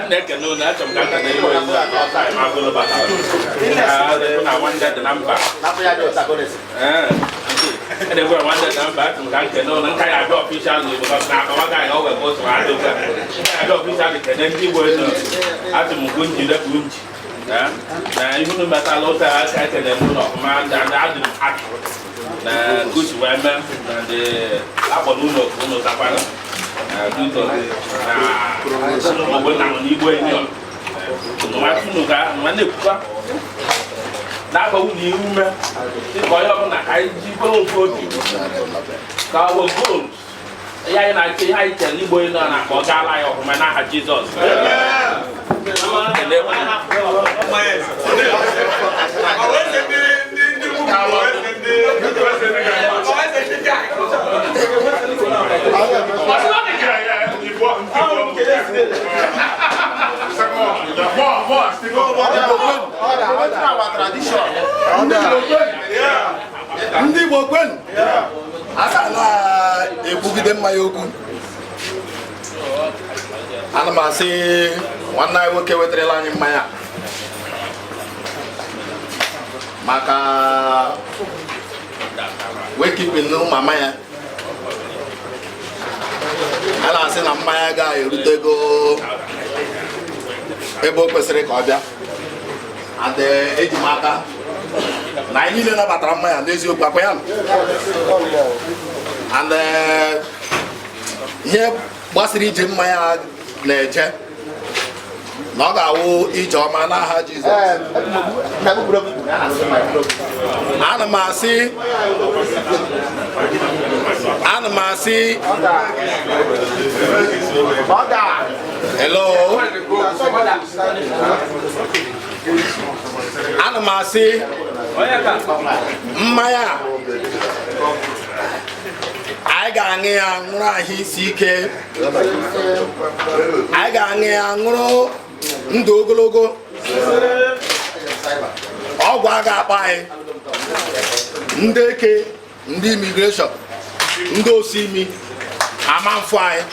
Na-ekene unu, achọrọ m ka nka na-ewe agụlụ batara na nwanne dị na mba edegwe nwanne dị na mba. Achọrọ m ka nkene unu nka ya abịa official n'Igbo na akọwaga anyị o wee ka ụsụ adị ugbu a abịa official kene ndị Igbo enu. Achọrọ m nkwu njide ka unji na ihe unu metala ụta aka ekene m ụlọ ọfụma. Adị m happy na kusi wee mee na ndị akpọrọ unu oku unu zakwara duto na ogbe na n'Igbo Union nwa na-ekwukwa na-agba unu ihu ume dịka onye ọbụla ka anyị jikwere ofu obi ka our goals ihe anyị na-achọ, ihe anyị chere n'Igbo Union na ka ọ gaala anyị ọfụma n'aha Jizọs. Ndị Igbo kwenu, aka na-ekwugide mmanya okwu. Ana m asị nwanne anyị nwoke wetarala anyị mmanya maka wake keeping mama ya. A na-asị na mmanya ga-erutego ebe o kwesịrị ka ọ bịa. And eji m aka na anyị niile nabatara mmanya n'eziokwu akwa ya. And ihe gbasara ije mmanya na-eje na ọ ga-awụ ije ọma n'aha Jizọs. Ana m asị, ana m asị, hello, ana m asị mmanya a, anyị ga-aṅụ ya ṅụrụ ahụ isi ike, anyị ga-aṅụ ya ṅụrụ ndụ ogologo, ọgwụ a ga-akpa anyị, ndị eke, ndị immigration, ndị osi imi ama mfụ anyị.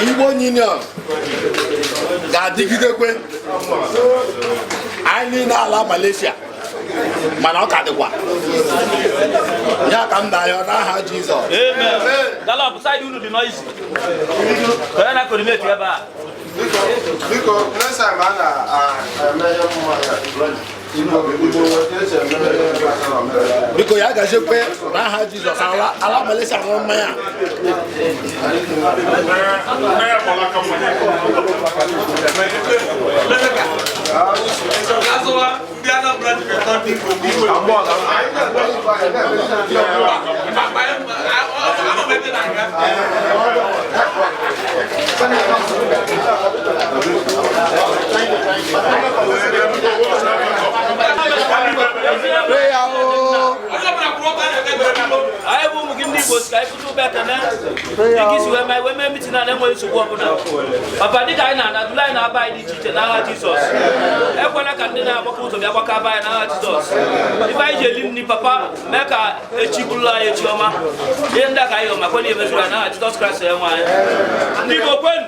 Igbo Union ga-adịgidekwe anyị niile ala Malaysia, mana ọ ka dịkwa ya ka m na-ayọ n'aha Jizọs. Amen. Galop, side unu dị noisy. Ka onye na-coordinate ebe a. Biko, next time a na-eme ihe mmanya Igbo, Igbo ka esi eme ihe gbasara omenala. Biko, ya gazikwe n'aha Jizọs. Ala ala Malaysia ṅụrụ mmanya. Anyị bụ ụmụ gị ndị Igbo si ka anyị pụta ụba ekene dịka isi wee mee, wee mee meeting a na-enweghị nsogbu ọbụla. Papa, dịka anyị na-ana dula anyị na-aba anyị dị iche iche n'agha Jizọs. Ekwela ka ndị na-agbakọ ụzọ bịa gbakọ aba anyị n'agha Jizọs. Ife anyị ji eli nri, papa, mee ka echi bụrụla anyị echi ọma. Ihe ndị a ka anyị yọrọ ma kwe na emezuru anyị n'agha Jizọs Kraịst onye nwe anyị. Ndị Igbo kwenu!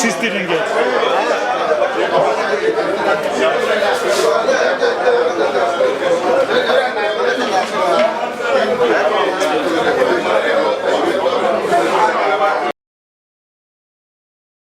Sixty ringgit.